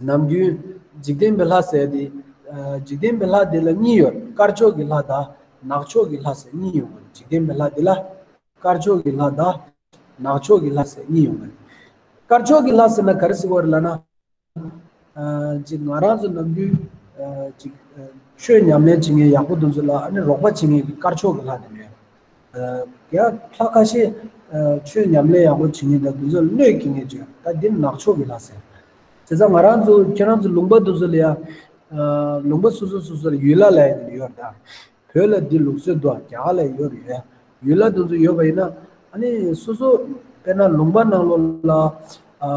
ནམ་རྒྱུན་འཇིག་རྟེན་པའི་ལྷ་ཟེར་ཡ་དེ། འཇིག་རྟེན་པའི་ལྷ་དེ་ལ་གཉིས་ཡོད། དཀར་ཕྱོགས་ཀྱི་ལྷ་དང་ནག་ཕྱོགས་ཀྱི་ལྷ་ཟེར་གཉིས་ཡོད། འཇིག་རྟེན་པའི་ལྷ་དེ་ལ་དཀར་ཕྱོགས་ཀྱི་ལྷ་དང་ནག་ཕྱོགས་ཀྱི་ལྷ་ཟེར་གཉིས་ཡོད། དཀར་ཕྱོགས་ཀྱི་ལྷ་ཟེར་ན་ག་རེ་ཟེར་དགོས་རེད་ལབ་ན། ཅིག་ང་རང་ཚོ་ནམ་རྒྱུན་ཅིག་ཆོས་ཉམས་ལེན་བྱེད་མཁན་ཡག་པོ་དེ་ཚོ་ལ་ཨ་ནི་རོགས་པ་བྱེད་མཁན་གྱི་དཀར་ཕྱོགས་ཀྱི་ལྷ་དེ་རེད། ཡང་ལྷ་ཁ་ཤས་ཆོས་ཉམས་ལེན་ཡག་པོ་བྱེད་མཁན་དང་དེ་ཚོ་ལ་གནོད་སྐྱེལ་མཁན་ཅིག་ཡོད། ད་འདི་ནག་ཕྱོགས་ཀྱི་ལྷ་ཟེར། བྱས་ཙང་ང་རང་ཚོ་ཁྱེད་རང་ཚོ་ལུང་པ་དེ་ཚོ་ལ་ཡང་ལུང་པ་སོ་སོ་སོ་སོ་ལ་ཡུལ་ལྷ་ལབ་ཡ་དེ་ཡོད་རེད་ད། བོད་ལ་འདི་ལུགས་སྲོལ་འདུག་རྒྱ་གར་ལ་ཡོད་རེད། ཡུལ་ལྷ་དེ་ཚོ་ཡོད་པ་ཡིན་ན་ཨ་ནི་སོ་སོ་དཔེར་ན་ལུང་པ་ནང་ལོགས་ལ་ཨ་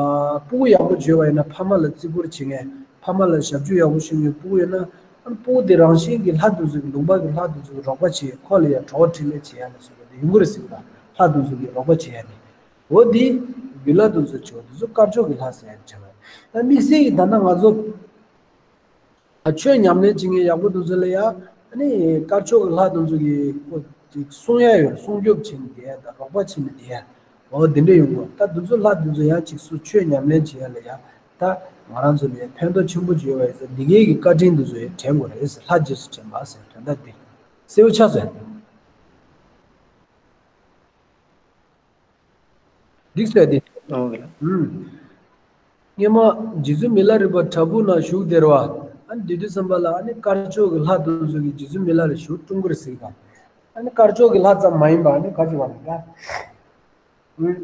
སྤུ་གུ་ཡག་པོ་བྱོས་པ་ཡིན་ན་ཕ་མ་ལ་བརྩི་བཀུར་བྱེད་མཁན། ཕ་མ་ལ་ཞབས་ཞུ་ཡག་པོ་ཞུ་མཁན་སྤུ་གུ་ཡོད་ན་ཨ་ནི་སྤུ་གུ་དེ་རང་བཞིན་གྱིས་ལྷ་དེ་ཚོ་གི་ལུང་པ་གི་ལྷ་དེ་ཚོ་གི་རོགས་པ་བྱེད། ཁོ་ལ་ཡང་གྲོགས་འཕྲིན་ལས་བྱེད་ཡ་ལ་སོགས་པ་དེ་ཡོང་གི་རེད་ཟེར་གི་ད། ལྷ་དེ་ཚོ་གི་རོགས་པ་བྱེད་ཡ་དེ། འོ་དེ་ཡུལ་ལྷ་དེ་ཚོ་བྱེད་པ་དེ་ཚོ་དཀར་ཕྱོགས་ཀྱི་ལྷ་ཟེར་ཡ་དེ་བྱེད་པ་ད། དམིགས་བསལ་གྱི་ད་ལྟ་ང་ཚོ། ཨ་ཆོས་ཉམས་ལེན་བྱེད་མཁན་ཡག་པོ་དེ་ཚོ་ལ་ཡ་ཨ་ནི་དཀར་ཕྱོགས་ཀྱི་ལྷ་དེ་ཚོ་གིས་ཁོ་ཅིག་སྲུང་ཡ་ཡོད། སྲུང་སྐྱོབ་བྱེད་ནས་བསྡད་ཡ་དང་རོགས་པ་བྱེད་ནས་བསྡད་ཡ། འོ་དེ་འདྲ་ཡོང་གི་ད། དེ་ཚོ་ལྷ་དེ་ཚོ་ཡང་ཅིག་སུ་ཆོས་ཉམས་ལེན་བྱེད་ཡ་ལ་ཡ་ད་ང་རང་ཚོ་ལ་ཡ་ཕན་ཐོགས་ཆེན་པོ་ཅིག་ཡོད་པ་ཡིན་ཙང་འདི་གའི་གི་བཀའ་དྲིན་དེ་ཚོ་ཡ་དྲན་དགོས་རེད་ཟེར། ལྷ་རྗེས་སུ་དྲན་པ་ཟེར་དོན་དག་འདི་གསལ་པོ་ཆགས་སོང་། འགྲིག་སོང་ཡ་འདི། ཨོ་ཁེ། ཨུམ། སྔོན་མ་རྗེ་བཙུན་མི་ལ་རས་པ་བྲག་ཕུག་ན་བཞུགས་བསྡད་པ། ཨ་ནི་དེ་དུས་ཙམ་པ་ལ་ཨ་ནི་དཀར་ཕྱོགས་ཀྱི་ལྷ་དེ་ཚོ་གིས་རྗེ་བཙུན་མི་ལ་རས་ཞུ་སྲུང་གི་རེད་ཟེར་གི་ད། ཨ་ནི་དཀར་ཕྱོགས་ཀྱི་ལྷ་ཙམ་མ་ཡིན་པ་ཨ་ནི་ག་ཅི་བ་རེད་ད། ཨུམ།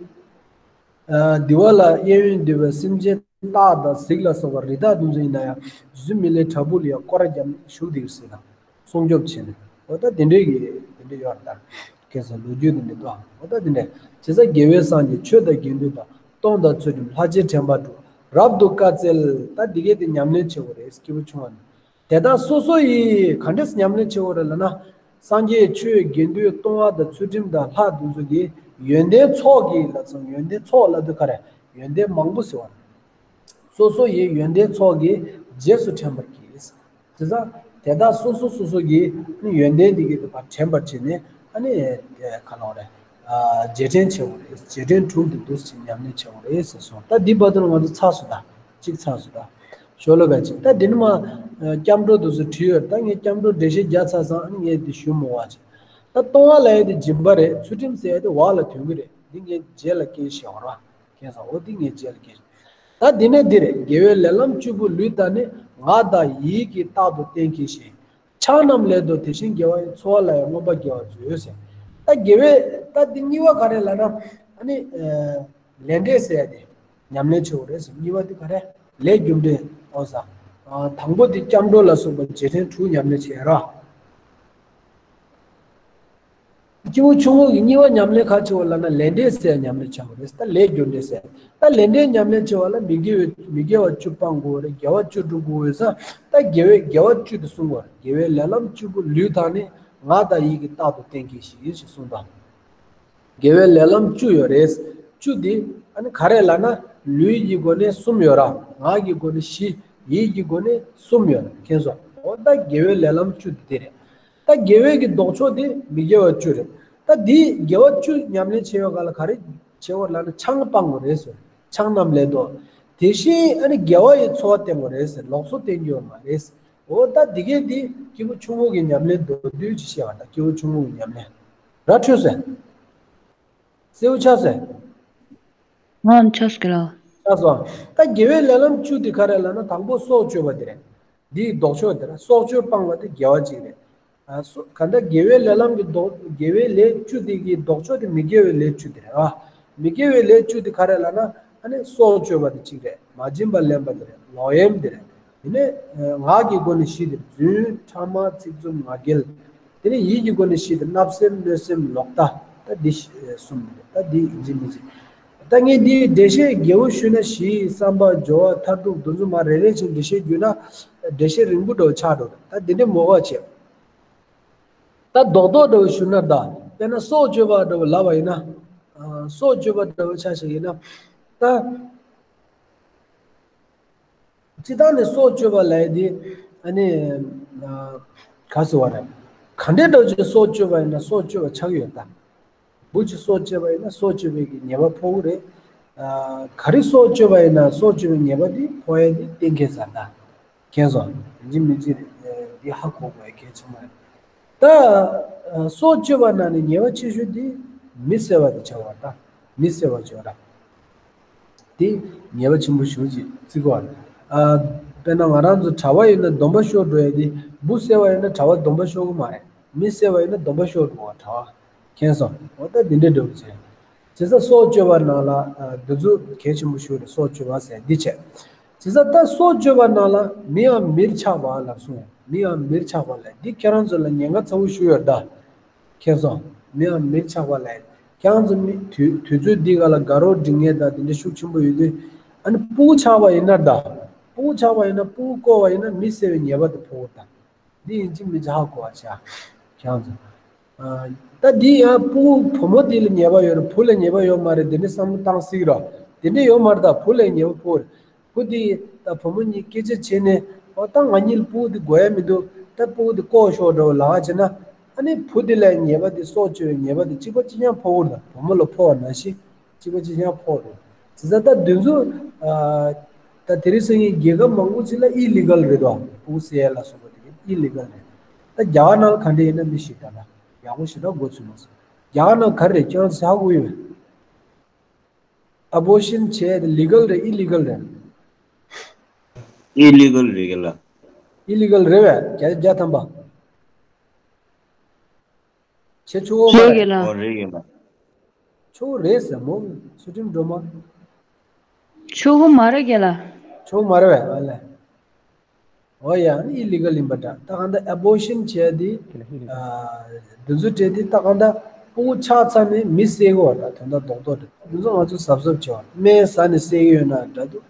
ཨ་འདི་བ་ལ་གཡས་གཡོན་འདུས་པའི་སེམས་ཅན་སྟག་དང་གཟིག་ལ་སོགས་པ་རི་དྭགས་དེ་ཚོ་ཡིན་ན་ཡང་རྗེ་བཙུན་མི་ལའི་བྲག་ཕུག་ལ་ཡང་སྐོར་ར་བརྒྱབ་ནས་བཞུགས་བསྡད་ཀྱི་རེད་ཟེར་གི་ད། སྲུང་སྐྱོབ་བྱས་ནས། འོ་ད་དེ་འདྲའི་གི་དེ་འདྲ་ཡོད་རེད་ད། ཁ་སང་ལོ་རྒྱུས་དེ་འདྲ་འདུག་འོ་ད་དེ་འདྲ། བྱས་ཙང་དགེ་བའི་སངས་རྒྱས་ཆོས་དང་དགེ་འདུན་དང་། སྟོང་དང་ཚུལ་ཁྲིམས་ལྷར་བཅས་དྲན་པ་དྲུག་རབ་ཏུ་བཀའ་སྩལ། ད་འདི་གའི་དེ་ཉམས་ལེན་བྱེད་དགོས་རེད། སྐྱེས་བུ་ཆུང་བ་ནི། དེ་དག་སོ་སོ་ཡིས་ག་འདྲས་ཉམས་ལེན་བྱེད་དགོས་རེད་ལབ་ན། སངས་རྒྱས་ཆོས་དགེ་འདུན་སྟོང་པ་དང་ཚུལ་ཁྲིམས་དང་ལྷ་དེ་ཚོ་གི་ཡོན་ཏན་ཚོགས་ཀྱིས་ལབ་སོང་། ཡོན་ཏན་ཚོགས་ལབ་དུས་ག་རེ། ཡོན་ཏན་མང་པོ་ཟེར་བ་རེད། སོ་སོ་ཡི་ཡོན་ཏན་ཚོགས་ཀྱིས་རྗེས་སུ་དྲན་པར་གྱིས། དེ་ཙང་དེ་དག་སོ་སོ་སོ་སོ་གི་ཡོན་ཏན་འདི་གི་དྲན་པར་བྱས་ནས་ཨ་ནི་ག་ལབ་རེད། རྗེས་དྲན་བྱེད་དགོས་རེད། རྗེས་དྲན་དྲུག་འདི་འདུག་སེ་ཉམས་ལེན་བྱེད་དགོས་རེད་ཟེར་སོང་། ད་འདི་བར་དུ་ང་ཚོ་ཚར་སོང་ད། གཅིག་ཚར་སོང་ད། ཤོ་ལོ་ཀ་གཅིག་ད་འདི་ནི་མ་སྐྱབས་འགྲོ་འདུག་སེ་བྲིས་ཡོད། ད་ངས་སྐྱབས་འགྲོ་འགྲེལ་བཤད་རྒྱག་ཚར་སོང་། ཨ་ནི་ངས་འདི་ཞུ་མི་དགོས་པ་བྱས། ད་ལྟུང་བ་ལབ་ཡ་དེ་སྦྱིན་པ་རེད། ཚུལ་ཁྲིམས་ཟེར་ཡ་དེ་འོག་ལ་ཐོན་གྱི་རེད། འདི་ངས་རྗེས་ལ་སྐྱེལ་ཞེས་པ་རེད། མཁྱེན་སོང་། འོ་འདི་ངས་རྗེས་ལ་སྐྱེལ། ད་འདི་ནས་འདི་རེད། དགེ་བའི་ལས་ལམ་བཅུ་པོ་ལུས་དང་ནི། ངག་དང་ཡིད་ཀྱིས་རྟག་ཏུ་བསྟེན་གྱིས་ཤིག། ཕྱག་རྣམས་ལས་དང་དེ་བཞིན་དགེ་བ་ཡི། འཚོ་བ་ལ་ཡང་མངོན་པར་དགེ་བར་མཛོད་ཟེར། ད་དགེ་བའི་ད་འདི་གཉིས་པ་ག་རེ་ལབ་ན། ཨ་ནི་ལས་འབྲས་ཟེར་ཡ་དེ་ཉམས་ལེན་བྱེད་དགོས་རེད་ཟེར། གཉིས་པ་དེ་ག་རེ། ལས་རྒྱུ་འབྲས་འོ་ཟ། དང་པོ་དེ་སྐྱབས་འགྲོ་ལ་སོགས་པ་རྗེས་དྲན་དྲུག་ཉམས་ལེན་བྱེད་ཡ་ར། སྐྱེས་བུ་ཆུང་ངུ་གི་གཉིས་པ་ཉམས་ལེན་ག་བྱེད་དགོས་ལབ་ན། ལས་འབྲས་ཟེར་ཉམས་ལེན་བྱ་དགོས་རེད། ད་ལས་རྒྱུ་འབྲས་ཟེར། ད་ལས་འབྲས་ཉམས་ལེན་བྱེད་པ་ལ་མི་དགེ་བའི་མི་དགེ་བ་བཅུ་སྤང་དགོས་རེད། དགེ་བ་བཅུ་སྒྲུབ་དགོས་ས། ད་དགེ་བའི་དགེ་བ་བཅུ་དེ་གསུང་དགོས་རེད། དགེ་བའི་ལས་ལམ་བཅུ་པོ་ལུས་དང་ནི། ངག་དང་ཡིད་ཀྱིས་རྟག་ཏུ་བསྟེན་གྱིས་ཤིག་ཞེས་གསུངས་དང་། དགེ་བའི་ལས་ལམ་བཅུ་ཡོད་རེད། བཅུ་དེ་ཨ་ནི་ག་རེ་ལབ་ན། ལུས་ཀྱི་སྒོ་ནས་གསུམ་ཡོད་ར། ངག་གི་སྒོ་ནས་བཞི། ཡིད་ཀྱི་སྒོ་ནས་གསུམ་ཡོད་ར། མཁྱེན་སོང་། འོ་ད་དགེ་བའི་ལས་ལམ་བཅུ་དེ་དེ་རེད། ད་དགེ་བའི་གི་ལྡོག་ཕྱོགས་དེ་མི་དགེ་བ་བཅུ་རེད། ད་འདི་དགེ་བ་བཅུ་ཉམས་ལེན་བྱེད་ཡོད་ག་ལ་ག་རེ་བྱེད་དགོས་ལབ་ན། ཆང་སྤང་དགོས་རེད་ཟེར། ཆང་རྣམས་ལས་ལྡོག། དེ་བཞིན་ཨ་ནི་དགེ་བ་ཡི་འཚོ་བ་བསྟེན་དགོས་རེད་ཟེར། ལོག་འཚོ་བསྟེན་རྒྱུ་ཡོད་མ་རེད་ཟེར། འོ་ད་འདི་གས་འདི་སྐྱེས་བུ་ཆུང་ངུ་གི་ཉམས་ལེན་མདོར་བསྡུས་ཅིག་བཤད་པ་ད། སྐྱེས་བུ་ཆུང་ངུ་གི་ཉམས་ལེན་ར་འཕྲོད་ཟེར། གསལ་པོ་ཆགས་ཟེར། ཨང་། ཆགས་ཀྱི་ལ། ཆགས་སོང་། ད་དགེ་བའི་ལས་ལམ་བཅུ་དེ་ག་རེ་ལབ་ན། དང་པོ་སྲོག་གཅོད་པ་དེ་རེད། འདིའི་ལྡོག་ཕྱོགས་དེ་རེད། སྲོག་གཅོད་སྤང་བ་དེ་དགེ་བ་གཅིག་རེད། ཨ་སོ་ག་འདྲ་དགེ་བའི་ལས་ལམ་གྱི་ལྡོག་དགེ་བའི་ལས་བཅུ་དེ་གི་ལྡོག་ཕྱོགས་དེ་མི་དགེ་བའི་ལས་བཅུ་དེ་རེད། ཨ་མི་དགེ་བའི་ལས་བཅུ་དེ་ག་རེ་ལབ་ན། ཨ་ནི་སྲོག་གཅོད་པ་དེ་གཅིག་རེད། མ་བྱིན་པ་ལེན་པ་དེ་རེད། ལོག་གཡེམ་དེ་རེད། དེ་ནས་ངག་གི་སྒོ་ནས་བཞི་དེ་རྫུན། ཕྲ་མ། ཚིག་རྩུབ། ངག་འཁྱལ། དེ་ནས་ཡིད་ཀྱི་སྒོ་ནས་བཞི་དེ་བརྣབ་སེམས། གནོད་སེམས། ལོག་ལྟ། ད་འདི་བཞི་གསུམ་རེད། ད་འདི་ཡིན་གཅིག་མིན་གཅིག་ད་ངས་འདིའི་འགྲེལ་བཤད་རྒྱས་པོ་ཞུས་ན། གཞི། བསམ་པ། སྦྱོར་བ། མཐར་ཐུག་འདི་ཚོ་མར་རེ་རེ་བཞིན་འགྲེལ་བཤད་བརྒྱུད་ན་འགྲེལ་བཤད་རིང་པོ་འདྲ་བོ་ཆགས་འགྲོ། ད་འདི་འདྲའི་མོ་ག་བྱེད། ད་རྡོག་རྡོག་འདྲ་བོ་ཞུས་ན། ད་དཔེར་ན་སྲོག་གཅོད་པ་འདྲ་བོ་ལབ་པ་ཡིན་ན། ཨ་སྲོག་གཅོད་པ་འདྲ་བོ་ཆ་བཞག་ཡིན་ན། ད། སྤྱིར་བཏང་ནས་སྲོག་གཅོད་པ་ལབ་ཡ་དེ། ཨ་ནི། ཨ་ག་ཟེར་བ་རེད། ག་འདྲའི་འདྲ་བོ་ཅིག་སྲོག་གཅོད་པ་ཡིན་ན་སྲོག་གཅོད་པ་ཆགས་ཀྱི་ཡོད་ད། འབུ་ཅིག་སྲོག་གཅོད་པ་ཡིན་ན་སྲོག་གཅོད་པའི་གི་ཉེས་པ་ཕོག་གི་རེད། ཨ་ག་རེ་སྲོག་གཅོད་པ་ཡིན་ན་སྲོག་གཅོད་པའི་ཉེས་པ་དེ་ཕོག་ཡ་དེ་གཏན་འཁེལ་ཚར་ད། མཁྱེན་སོང་། ཡིན་གཅིག་མིན་གཅིག་རེད། འདི་ཧ་གོ་དགོས་ཡ་གལ་ཆེན་པོ་རེད། ད་ཨ་སྲོག་གཅོད་པ་ནང་ནས་ཉེས་པ་ཆེ་ཤོས་དེ་མི་བསད་པ་དེ་ཆགས་པ་ད། མི་བསད་པ་བྱས་པ་ར། དེ་ཉེས་པ་ཆེན་པོ་ཞེ་པོ་ཅིག་བརྩི་གི་ཡོད་རེད། ཨ་དཔེར་ན་ང་རང་ཚོ་གྲྭ་པ་ཡིན་ན་སྡོམ་པ་ཤོར་འགྲོ་ཡ་དེ། འབུ་བསད་པ་ཡིན་ན་གྲྭ་པ་སྡོམ་པ་ཤོར་གི་མ་རེད། མི་བསད་པ་ཡིན་ན་སྡོམ་པ་ཤོར་འགྲོ་བ་གྲྭ་པ། མཁྱེན་སོང་། འོ་ད་འདི་འདྲའི་འདྲ་བོ་བྱས། བྱས་ཙང་སྲོག་གཅོད་པ་ནང་ལ་ཨ་འདི་ཚོ་གལ་ཆེན་པོ་ཞེ་པོ་རེད། སྲོག་གཅོད་པ་ཟེར་འདི་བྱས། བྱས་ཙང་ད་སྲོག་གཅོད་པ་ནང་ལ་མི་ཡང་མིར་ཆགས་པ་ལབ་སོང་། མི་ཡང་མིར་ཆགས་པ་ལབ་འདི་ཁྱེད་རང་ཚོ་ལ་ཉེན་ཁ་ཚ་པོ་ཞེ་པོ་ཡོད་ད། མཁྱེན་སོང་། མི་ཡང་མིར་ཆགས་པ་ལབ། ཁྱེད་རང་ཚོ་མི་དུས་དུས་ཚོད་འདི་ག་ལ་དགའ་རོགས་འབྲི་མཁན་དང་དེ་འདྲ་ཤུགས་ཆེན་པོ་ཡོད་དུས། ཨ་ནི་སྤུ་གུ་ཆགས་པ་ཡིན་ན་འདྲ། སྤུ་གུ་ཆགས་པ་ཡིན་ན་སྤུ་གུ་བཀོལ་བ་ཡིན་ན་མི་བསད་པའི་ཉེས་པ་དེ་ཕོག་གི་རེད་ད། འདི་ཡིན་གཅིག་མིན་གཅིག་ཧ་གོ་བ་བྱ། ཁྱེད་རང་ཚོ། ཨ་ད་འདི་ཡང་སྤུ་གུ་བུ་མོ་དེ་ལ་ཉེས་པ་ཡོད་རེད། བུ་ལ་ཉེས་པ་ཡོད་མ་རེད། དེ་འདྲ་བསམ་བློ་བཏང་སྲིད་ཀྱི་རེད། དེ་འདྲ་ཡོད་མ་རེད་ད། བུ་ལ་ཉེས་པ་ཕོག་རེད། བུ་དེ་ད་བུ་མོ་གཉིས་སྐད་ཆ་བྱས་ནས། འོ་ད་ང་གཉིས་ལ་སྤུ་གུ་དེ་དགོས་ཡ་མི་འདུག་ད་སྤུ་གུ་དེ་བཀོག་ཤོག་འདྲ་བོ་ལབ་པ་བྱས་ན། ཨ་ནི་བུ་དེ་ལ་ཉེས་པ་དེ། སྲོག་གཅོད་པའི་ཉེས་པ་དེ་གཅིག་པ་གཅིག་རྐྱང་ཕོག་གི་རེད། བུ་མོ་ལ་ཕོག་པ་ནང་བཞིན་གཅིག་པ་གཅིག་རྐྱང་ཕོག་གི་རེད། བྱས་ཙང་ད་འདི་ཚོ་ཨ་ད་དེ་རིང་སང་ཉིན་རྒྱལ་ཁབ་མང་པོ་ཅིག་ལ་ཨི་ལི་གལ་རེད་དོ། སྤུ་གུ་བསད་ཡ་ལ་སོགས་པ་དེ་ཨི་ལི་གལ་རེད། ད་རྒྱ་གར་ནང་ལ་ག་འདྲ་ཡིན་ན་མི་ཤེས་ད། ད་ཡག་པོ་ཞེ་དྲག་མགོ་ཚོས་མ་སོང་། རྒྱ་གར་ནང་ག་རེ་རེད། ཁྱེད་རང་ཚོ་ཧ་གོ་ཡོད་པས། ཨ་བོ་ཤན་བྱས་ཏེ་ལི་གལ་རེད། ཨི་ལི་གལ་རེད། ཨི་ལི་གལ་རེད་ག་ལ། ཨི་ལི་གལ་རེད་པས། བརྒྱ་ཆ་བརྒྱ་ཐམ་པ། བྱེད་ཆོག་གི་མ་རེད། རེད་ག་ལ། ཨོ་རེད་ག་ལ། ཆོག་གི་རེད་ཟེར་མོ། ཚུལ་ཁྲིམས་སྒྲོལ་མ། ཆོག་གི་མ་རེད་ག་ལ། ཆོག་གི་མ་རེད་པས། ཨ་ལས། ཨོ་ཡ། ཨི་ལི་གལ་ཡིན་པ་འདྲ། ད་གང་ལྟར་ཨ་བོ་ཤན་བྱས་ཏེ། ཨ་འདི་ཚོ་སྤྲད་དེ། ད་གང་ལྟར་སྤུ་གུ་ཆགས་ཚར་ནས་མི་བསད་གི་ཡོད་རེད། ད་དོན་དག་རྡོག་རྡོག་རེད། འདི་ཚོ་ང་ཚོ་གཟབ་གཟབ་བྱེད་པ། སྨན་ཟ་ནས་བསད་གི་ཡོད་ན་འདྲ་འདུག་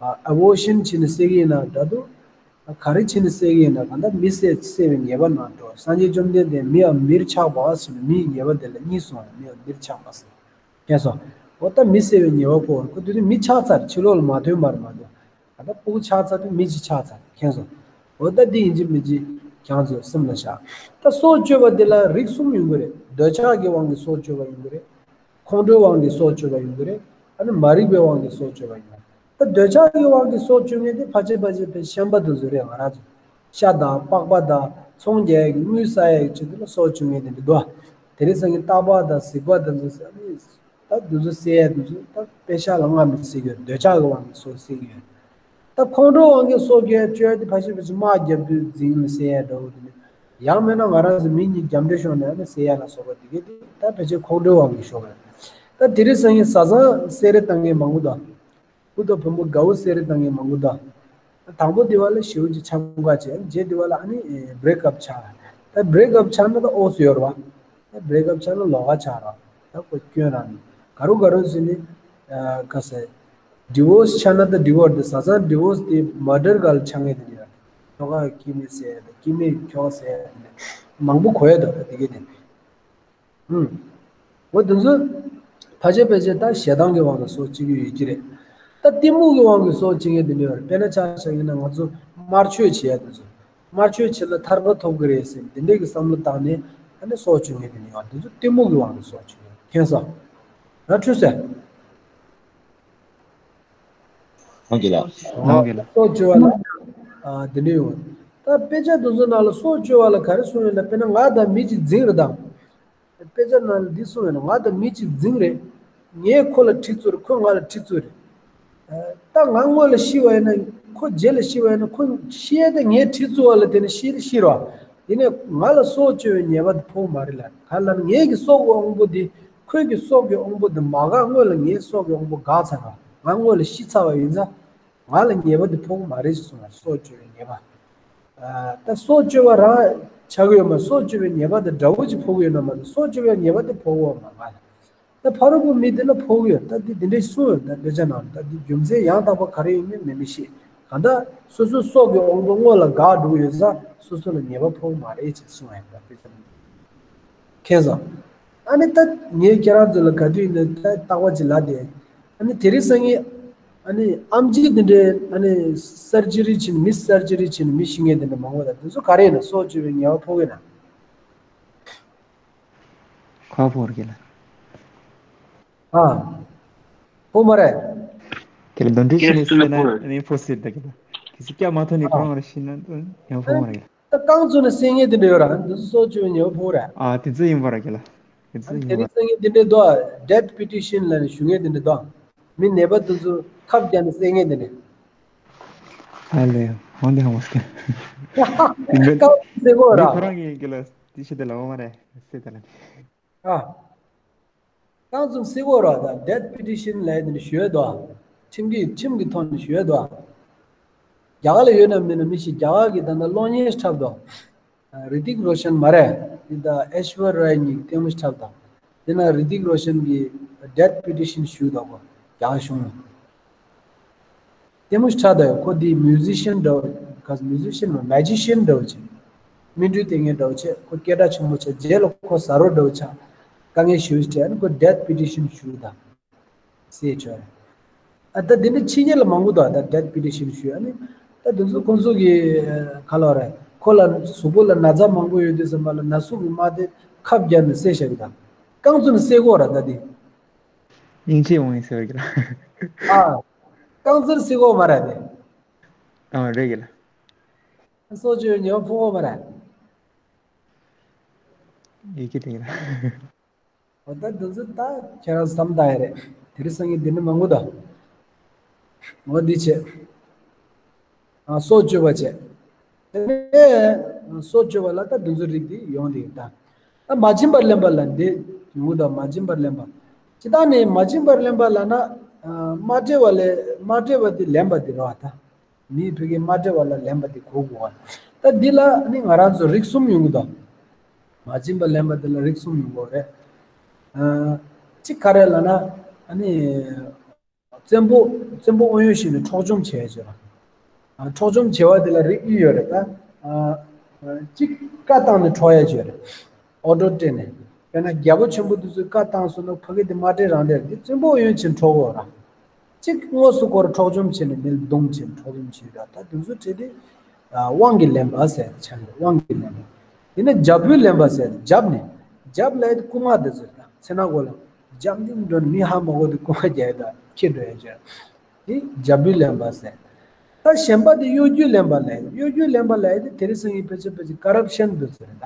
ཨ་ཨ་བོ་ཤན་བྱས་ནས་བསད་གི་ཡིན་ན་འདྲ་འདུག་ཨ་ག་རེ་བྱས་ནས་བསད་གི་ཡིན་ན། གང་ལྟར་མི་བསད། བསད་པའི་ཉེས་པ་ནང་འགྲོ། སངས་རྒྱས་བཅོམ་ལྡན་འདས་མི་ཡང་མིར་ཆགས་པ་ཟེར་ནས། མི་ཡི་ཉེས་པ་དེ་ལ་གཉིས་གསུངས། མི་ཡང་མིར་ཆགས་པ་ཟེར། མཁྱེན་སོང་། འོ་ད་མི་བསད་པའི་ཉེས་པ་ཕོག་རེད། ཁོ་དེ་དུས་མི་ཆགས་ཚར། ཕྱི་ལོགས་ལ་མ་ཐོན་པ་རེད་མ་གཏོགས། ད་ལྟ་སྤུ་གུ་ཆགས་ཚར་དུས་མི་གཅིག་ཆགས་ཚར། མཁྱེན་སོང་། འོ་ད་འདི་ཡིན་གཅིག་མིན་གཅིག་ཁྱེད་ཚོས་སེམས་ལ་བཞག་ད་སྲོག་གཅོད་པ་འདི་ལ་རིགས་གསུམ་ཡོང་གི་རེད། འདོད་ཆགས་ཀྱི་དབང་གིས་སྲོག་གཅོད་པ་ཡོང་གི་རེད། ཁོང་ཁྲོའི་དབང་གིས་སྲོག་གཅོད་པ་ཡོང་གི་རེད། ཨ་ནི་མ་རིག་པའི་དབང་གིས་སྲོག་གཅོད་པ་ཡོང་གི་རེད། ད་འདོད་ཆགས་ཀྱི་དབང་གིས་སྲོག་གཅོད་མཁན་དེ་ཕལ་ཆེར་ཕལ་ཆེར་བའི་ཤན་པ་དེ་ཚོ་རེད། ང་རང་ཚོ་ཤ་དང་པགས་པ་དང་ ཚོང་རྒྱག་ཡག་གི་དངུལ་བསགས་ཡག་གི་ཆེད་དུ་ལ་སྲོག་གཅོད་མཁན་དེ་འདྲ་འདུག་དེ་རིང་སང་ཉིན་རྟག་པར་དང་གཟིག་པ་དང་ཚོ་ཟེར་ནི། ད་དེ་ཚོ་བསད་ཡ་དེ་ཚོ་ད་དཔེ་ཆ་ལ་སྔ་མོ་བསད་ཀྱི་ཡོད། འདོད་ཆགས་ཀྱི་དབང་གིས་སྲོག་བསད་ཀྱི་ཡོད། ད་ཁོང་ཁྲོའི་དབང་གིས་སྲོག་གཅོད་ཡ་གཅོད་ཡ་དེ་ཕལ་ཆེར་ཕལ་ཆེར་དམག་རྒྱབ་དུས་འཛིང་ལ་བསད་ཡ་འདྲ་བོ་དེ་ནི། ཡང་མིན་ན་ང་རང་ཚོ་མི་གཉིས་རྒྱབ་འདྲེ་ཤོར་ནས་ཨ་ནི་བསད་ཡ་ལ་སོགས་པ་དེ་གས་དེ་ད་ཕལ་ཆེར་ཁོང་ཁྲོའི་དབང་གིས་ཤོར་བ་རེད། ད་དེ་རིང་སང་ཉིན་བཟའ་ཚང་བསད་རེས་བཏང་མཁན་མང་པོ་འདུག་སྐུ་ཐོག་བོན་པོ་དགའ་བོ་བསད་རེས་བཏང་མཁན་མང་པོ་འདུག་དང་པོ་དེ་བ་ལ་ཞེ་པོ་ཅིག་འཆམ་ག་བྱས། རྗེས་དེ་བ་ལ་ཨ་ནི་བྷི་རེག་ཨབ་ཆགས། ད་བྷི་རེག་ཨབ་ཆགས་ན་ད་ཨོ་སུ་ཡོད་རེད་བ། ད་བྷི་རེག་ཨབ་ཆགས་ན་ལོགས་ཀ་ཆགས་རེད། ད་ཁོ་སྐྱོན་རང་ནི་ག་རུ་ག་རུ་ཟེར་ནི། ཨ་ག་ཟེར། ཌི་བོར་སི་ཆགས་ན་ད་ཌི་བོར་སི་དེ་བཟའ་ཚང་ཌི་བོར་སི་དེ་མར་ཌར་ག་ལ་ཆགས་མཁན་དེ་འདྲ་ཡོད་རེད། ཁྱོ་ག་སྐྱེ་དམན་བསད་ཡ་དང་སྐྱེ་དམན་ཁྱོ་ག་བསད་ཡ་དེ་འདྲ་མང་པོ་གོ་ཡ་འདུག་ད་དེ་གས་དེ། ཧུམ། འོ་དེ་ཚོ་ཕལ་ཆེར་ཕལ་ཆེར་ད་ཞེ་སྡང་གི་དབང་གིས་སྲོག་གཅོད་ཀྱི་ཡོད་ཀྱི་རེད། ད་གཏི་མུག་གི་དབང་གིས་སྲོག་གཅོད་མཁན་དེ་འདྲ་ཡོད་རེད། དཔེར་ན་ཆ་བཞག་ཡིན་ན་ང་ཚོ་དམར་མཆོད་བྱེད་ཡ་དེ་ཚོ། དམར་མཆོད་བྱེད་ལ་ཐར་པ་ཐོབ་ཀྱི་རེད་ཟེར་དེ་འདྲས་ཀྱི་བསམ་བློ་བཏང་ནས་ཨ་ནི་སྲོག་གཅོད་མཁན་དེ་འདྲ་ཡོད་རེད། དེ་ཚོ་གཏི་མུག་གི་དབང་གིས་སྲོག་གཅོད་མཁན། མཁྱེན་སོང་། ར་འཕྲོད་ཟེར། ཧང་གི་ལ། ཧང་གི་ལ། སྲོག་གཅོད་པ་ལ། ཨ་དེ་འདྲ་ཡོད། ད་དཔེ་ཆ་དེ་ཚོ་ནང་ལ་སྲོག་གཅོད་པ་ལ་ག་རེ་གསུངས་ཡོད་ལ། དཔེར་ན་ང་དང་མི་གཅིག་འཛིང་རེད་དང་། དཔེ་ཆ་ནང་ལ་འདི་གསུངས་ཡོད་ན། ང་དང་མི་གཅིག་འཛིང་རེད། ངས་ཁོ་ལ་ཁྲི་བཙུགས་རེད། ཁོས་ང་ལ་ཁྲི་བཙུགས་རེད། ད་ང་སྔོན་ལ་ཤི་བ་ཡིན་ན། ཁོ་རྗེས་ལ་ཤི་བ་ཡིན་ན། ཁོ་ཤི་ཡས་དེ་ངས་ཁྲི་བཙུགས་པ་ལ་བརྟེན་ནས་ཤི་ཤི་རོགས། ཡིན་ནའི་ང་ལ་སྲོག་གཅོད་པའི་ཉེས་པ་དེ་ཕོག་མ་རེད་ལ། ག་ལ་ངའི་གི་སྲོག་གི་དབང་པོ་དེ། ཁོའི་གི་སྲོག་གི་དབང་པོ་དེ་མ་འགག་སྔོན་ལ་ངའི་སྲོག་གི་དབང་པོ་འགག་ཚར་བ། ང་སྔོན་ལ་ཤི་ཚར་བ་ཡིན་ཙང་། ང་ལ་ཉེས་པ་དེ་ཕོག་གི་མ་རེད་ཅེས་གསུངས་ལ། སྲོག་གཅོད་པའི་ཉེས་པ། ཨ་ད་སྲོག་གཅོད་པ་རང་ཆགས་ཀྱི་ཡོད་མ། སྲོག་གཅོད་པའི་ཉེས་པ་དེ་འདྲ་བོ་ཅིག་ཕོག་གི་ཡོད་ན་མ་གཏོགས། སྲོག་གཅོད་པའི་ཉེས་པ་དེ་ཕོག་གི་ཡོད་མ་རེད། ད་ཕ་རོལ་པོ་མི་དེ་ལ་ཕོག་ཡོད། ད་འདི་འདི་འདྲ་གསུངས་ཡོད། ད་དཔེ་ཆ་ནང་ད་འདི་རྒྱུ་མཚན་ཡང་དག་པ་ག་རེ་ཡིན་མིན་མི་མི་ཤེས། གང་ལྟར་སོ་སོའི་སྲོག་གི་དབང་པོ་སྔོན་ལ་འགག་འགྲོ་གི་ཡོད་ཙང་། སོ་སོ་ལ་ཉེས་པ་ཕོག་མ་རེད་ཅེས་གསུངས་ཡོད། ད་དཔེ་ཆ་ནང་། མཁྱེན་སོང་། ཨ་ནི་ད་ངས་ཁྱེད་རང་ཚོ་ལ་ག་དུས་ཡིན་ན་ད་རྟག་པ་ཅིག་ལབ་བསྡད། ཨ་ནི་དེ་རིང་སང་ཉིན་ཨ་ནི་ཨེམ་ཆི་འདི་འདྲའི་ཨ་ནི་སར་ཇི་རི་བྱས་ནས། མི་སར་ཇི་རི་བྱས་ནས་མི་ཤི་མཁན་འདི་འདྲ་མང་པོ། ད་དེ་ཚོ་ག་རེ་ཡིན་ན། སྲོག་གཅོད་པའི་ཉེས་པ་ཕོག་གི་ན། ཁ་ཕོར་གྱི་ལ། ཨ། ཕོག་མ་རེད། དེ་ལ་འདོན་འདྲི་ཞིག་ནས་སེ་ན་ནི་ཕོག་སྲིད་ད་གི་ལ། དེ་ཚོ་སྐྱ་མ་ཐོན་ནས་ཨ། གང་རེ་ཤི་ན་ཡང་ཕོག་མ་རེད། ད་རྐང་བཙུགས་ནས་སེ་ངེས་དེ་འདྲ་ཡོད་ར། འདི་ཚོ་སྲོག་གཅོད་པའི་ཉེས་པ་ཕོག་ར། ཨ་དེ་ཚོ་ཡིན་པ་ར་གི་ལ། དེ་ཚོ་ཡིན་པ། དེ་རིང་སེ་ངེས་དེ་འདྲ་འདུག death petition ལ་ནི་ཞུ་ངེས་དེ་འདྲ་འདུག་མི་ནད་པ་དེ་ཚོ་ཁབ་རྒྱག་ནས་སེ་ངེས་དེ་འདྲ། ཨ་ལེ། ཧོན་དེ་ཧ་མ་སྐད། རྐང་བཙུགས་སེ་གོ་ར། ཁོ་རང་གི་ཡིན་གི་ལ། དེ་ཤི་དེ་ལ་འོ་མ་རེད་སེ་དེ་ལ་ནི། ཨ། རྐང་བཙུགས་སེ་གོ་ར། ད་death petition ལབ་ནི་ཞུ་ཡས་འདུག་ཁྲིམས་ཀྱི་ཁྲིམས་ཀྱི་ཐོག་ནས་ཞུ་ཡས་འདུག་རྒྱ་གར་ལ་ཡོད་ན་མེད་ན་མི་ཤེས། རྒྱ་གར་གྱི་ད་ལྟ་གློག་བརྙན་འཁྲབ་འདུག་རི་ཏིག་རོ་ཤན་མ་རེད། འདི་ད་ཨེ་ཤ་ཝར་རའི་གཉིས་ལྟད་མོ་འཁྲབ་འདུག་དེ་ན་རི་ཏིག་རོ་ཤན་གྱིས་death petition ཞུས་འདུག་གོ་རྒྱ་གར་གཞུང་ལ། ལྟད་མོ་ཞིག་འཁྲབ་དང་། ཁོ་འདི་musician འདྲ་བོ། ག་musician མ་magician འདྲ་བོ་ཅིག་མི་འགྲུལ་སྟོན་མཁན་འདྲ་བོ་ཅིག་ཁོ་སྐད་གྲགས་ཆེན་པོ་ཆགས། རྗེས་ལ་ཁོ་ཟ་རོ་འདྲ་བོ་ཆགས། དཀའ་ངལ་ཞེ་པོ་ཅིག་འཕྲད། ཨ་ནི་ཁོ་death petition ཞུ་དང་། ཟེར་བྱས། ཨ་ད་འདི་འདྲ་ཕྱི་རྒྱལ་ལ་མང་པོ་འདུག་ད་death petition ཞུ། ཨ་ནི་ད་དེ་ཚོ་ཁོང་ཚོ་གི་ག་ལབ་རེད། ཁོ་ལ་གཟུགས་པོ་ལ་ན་ཚ་མང་པོ་ཡོད་དུས་ཙམ་པ་ལ་ན་ཟུག་གི་དམར་དེ་ཁབ་རྒྱག་ནས་སེ་བཞག་གི་ད། རྐང་བཙུགས་ནས་སེ་གོ་ར་ད་འདི། སྙིང་རྗེ་འོང་ཡིན་ཟེར་བ་གི་ལ། ཨ། རྐང་བཙུགས་སེ་གོ་མ་ར་དེ། ཨ་རེད་གི་ལ། སྲོག་གཅོད་ཉེས་པ་ཕོག་གོ་མ་ར། ཡི་གེ་དེ་གི་ལ། འོ་ད་འདི་ཚོ་ད་ཁྱེད་རང་བསམ་ད་ཡ་རེད། དེ་རིང་སང་ཉིན་འདི་ནི་མང་པོ་ད། འོ་འདི་བྱས། ཨ་སྲོག་གཅོད་པ་བྱས། དེ་ནས་སྲོག་གཅོད་པ་ལ་ད་འདི་ཚོ་རིགས་འདི་ཡོང་དེ་ད། ད་མ་བྱིན་པར་ལེན་པ་ལ་འདི་ཡོང་ད། མ་བྱིན་པར་ལེན་པ། ཇི་ལྟར་ནི་མ་བྱིན་པར་ལེན་པ་ལབ་ན། ཨ་མ་སྤྲད་པ་ལས། མ་སྤྲད་པ་འདི་ལེན་པ་འདི་རེད་བ་ད། མིའི་ཕ་གིར་མ་སྤྲད་པ་ལ་ལེན་པ་འདི་གོ་དགོས་བ། ད་འདི་ལ་ནི་ང་རང་ཚོ་རིགས་གསུམ་ཡོང་གི་འདུག་མ་བྱིན་པར་ལེན་པ་འདི་ལ་རིགས་གསུམ་ཡོང་གི་རེད། ཨ་གཅིག་ག་རེ་ལབ་ན། ཨ་ནི་བཙན་པོ་བཙན་པོ་ཨུ་ཡོན་བཞི་ནས་འཕྲོག་བཅོམ་བྱས་བྱས་པ། ཨ་འཕྲོག་བཅོམ་བྱས་པ་འདི་ལ་རིགས་གཉིས་ཡོད་རེད་ད། ཨ་གཅིག་བཀའ་བཏང་ནས་འཕྲོག་ཡ་བྱས་རེད། ཨོ་ཌར་སྤྲད་ནས། དཔེར་ན་རྒྱལ་པོ་ཆེན་པོ་དེ་ཚོས་བཀའ་བཏང་སོང་ན་ཕ་གི་དེ་མ་སྤྲད་རང་སྤྲད་དེ་བཙན་པོ་ཨུ་ཡོན་ཕྱིན་འཕྲོག་གོ་ར། གཅིག་དངོས་སུ་ཁོར་འཕྲོག་བཅོམ་བྱས་ནས་མི་ལ་རྡུང་བྱས་ནས་འཕྲོག་བཅོམ་བྱས་ར། ད་དེ་ཚོ་བྲིས་ཏེ་དབང་གིས་ལེན་པ་ཟེར་ཆ་ནས་དབང་གིས་ལེན་པ། དེ་ནས་རྒྱབ་བུས་ལེན་པ་ཟེར། རྒྱབ་ནས་རྒྱབ་ལ་ཡི་སྐུ་ངག་དེ་ཚོ་ད་ཚེ་ན་གོ་ལ་རྒྱབ་འདི་འགྲོ་ནས་མི་ཧ་མ་གོ་དེ་སྐུ་ངག་རྒྱག་ཡ་ད་ཁྱེར་འགྲོ་ཡ་བྱས། དེ་རྒྱབ་བུས་ལེན་པ་ཟེར། ད་གཞན་པ་དེ་གཡོ་སྒྱུ་ལེན་པ་ལས། གཡོ་སྒྱུ་ལེན་པ་ལས་དེ་དེ་རིང་སང་ཉིན་ཕལ་ཆེར་ཕལ་ཆེར་ཀ་རབ་ཤན་འདུག་ཟེར་ད།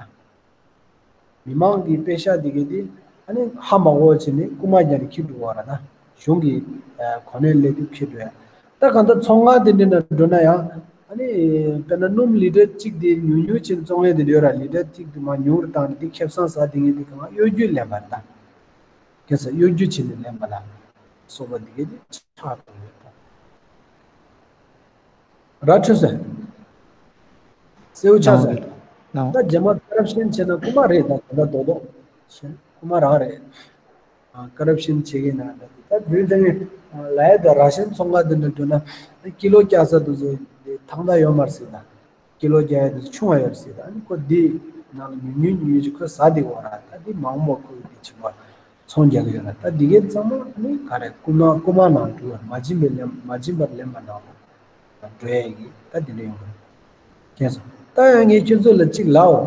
མི་མང་གི་པེ་ཤག་དེ་གས་དེ་ཨ་ནི་ཧ་མ་གོ་བྱས་ནས་རྐུ་མ་རྒྱག་ནས་འཁྱེར་འགྲོ་བ་ར་ད། གཞུང་གི་གོ་གནས་ལས་དེ་འཁྱེར་འགྲོ་ཡ། ད་གང་ལྟར་ཚོང་ཁང་དེ་འདྲ་ན་འགྲོ་ན་ཡང་ཨ་ནི་དཔེར་ན་སྣུམ་ལི་ཊར་གཅིག་དེ་ཉུང་ཉུང་བྱས་ནས་བཙོང་ཡ་དེ་འདྲ་ཡོད་ར། ལི་ཊར་གཅིག་དེ་མར་ཉུང་རུ་བཏང་ནས་དེ་ཁེ་བཟང་ཟ་དེ་ངས་དེ་གང་གཡོ་སྒྱུ་ལེན་པ་ར་ད། ཁ་སང་གཡོ་སྒྱུ་བྱས་ནས་ལེན་པ་ལ་སོགས་པ་འདི་གས་དེ་ཆགས་འགྲོ་ཡོད་ད། ར་འཕྲོད་ཟེར། སེའུ་ཆགས་ཟེར། ད་རྗེས་མ་ཀ་རབ་ཤན་བྱས་ན་རྐུ་མ་རེད་ད། ད་ལྟ་རྡོག་རྡོག་བྱས་ན་རྐུ་མ་རང་རེད། ཨ། ཀ་རབ་ཤན་བྱེད་ཀྱི་ན་ད་དེ་ད་དུས་ད་ངས་ལ་ཡ་ད་ར་ཤན་ཚོང་ཁང་འདི་འདྲ་འགྲོ་ན་ཀི་ལོ་བཀྱག་ས་དུ་ཚོད་དེ་ཐང་ད་ཡོད་མ་རེད་ཟེར་ད། ཀི་ལོ་བརྒྱ་ཡ་དེ་ཆུང་བ་ཡོད་རེད་ཟེར། ཨ་ནི་ཁོ་འདི་ནང་ལ་ཉུང་ཉུང་ཉུང་ཉུང་ཅིག་ཁོས་ཟ་བསྡད་ཀྱི་ཡོད་ར། ད་འདི་མང་པོ་ཁོས་འདི་བྱེད་པ་ཚོང་རྒྱག་གི་ཡོད་ར། ད་འདི་གའི་ཚང་མ་ཨ་ནི་ག་རེ་རྐུ་མ་རྐུ་མ་ནང་འགྲོ་བ་མ་བྱིན་པའི་ལེན་མ་བྱིན་པར་ལེན་པ་ནང་ལ་འགྲོ་ཡ་ཡིན། ད་འདི་འདྲ་ཡོང་གི་རེད། མཁྱེན་སོང་། ད་ཡང་ངས་ཁྱོད་ཚོ་ལ་གཅིག་ལབ་འོ།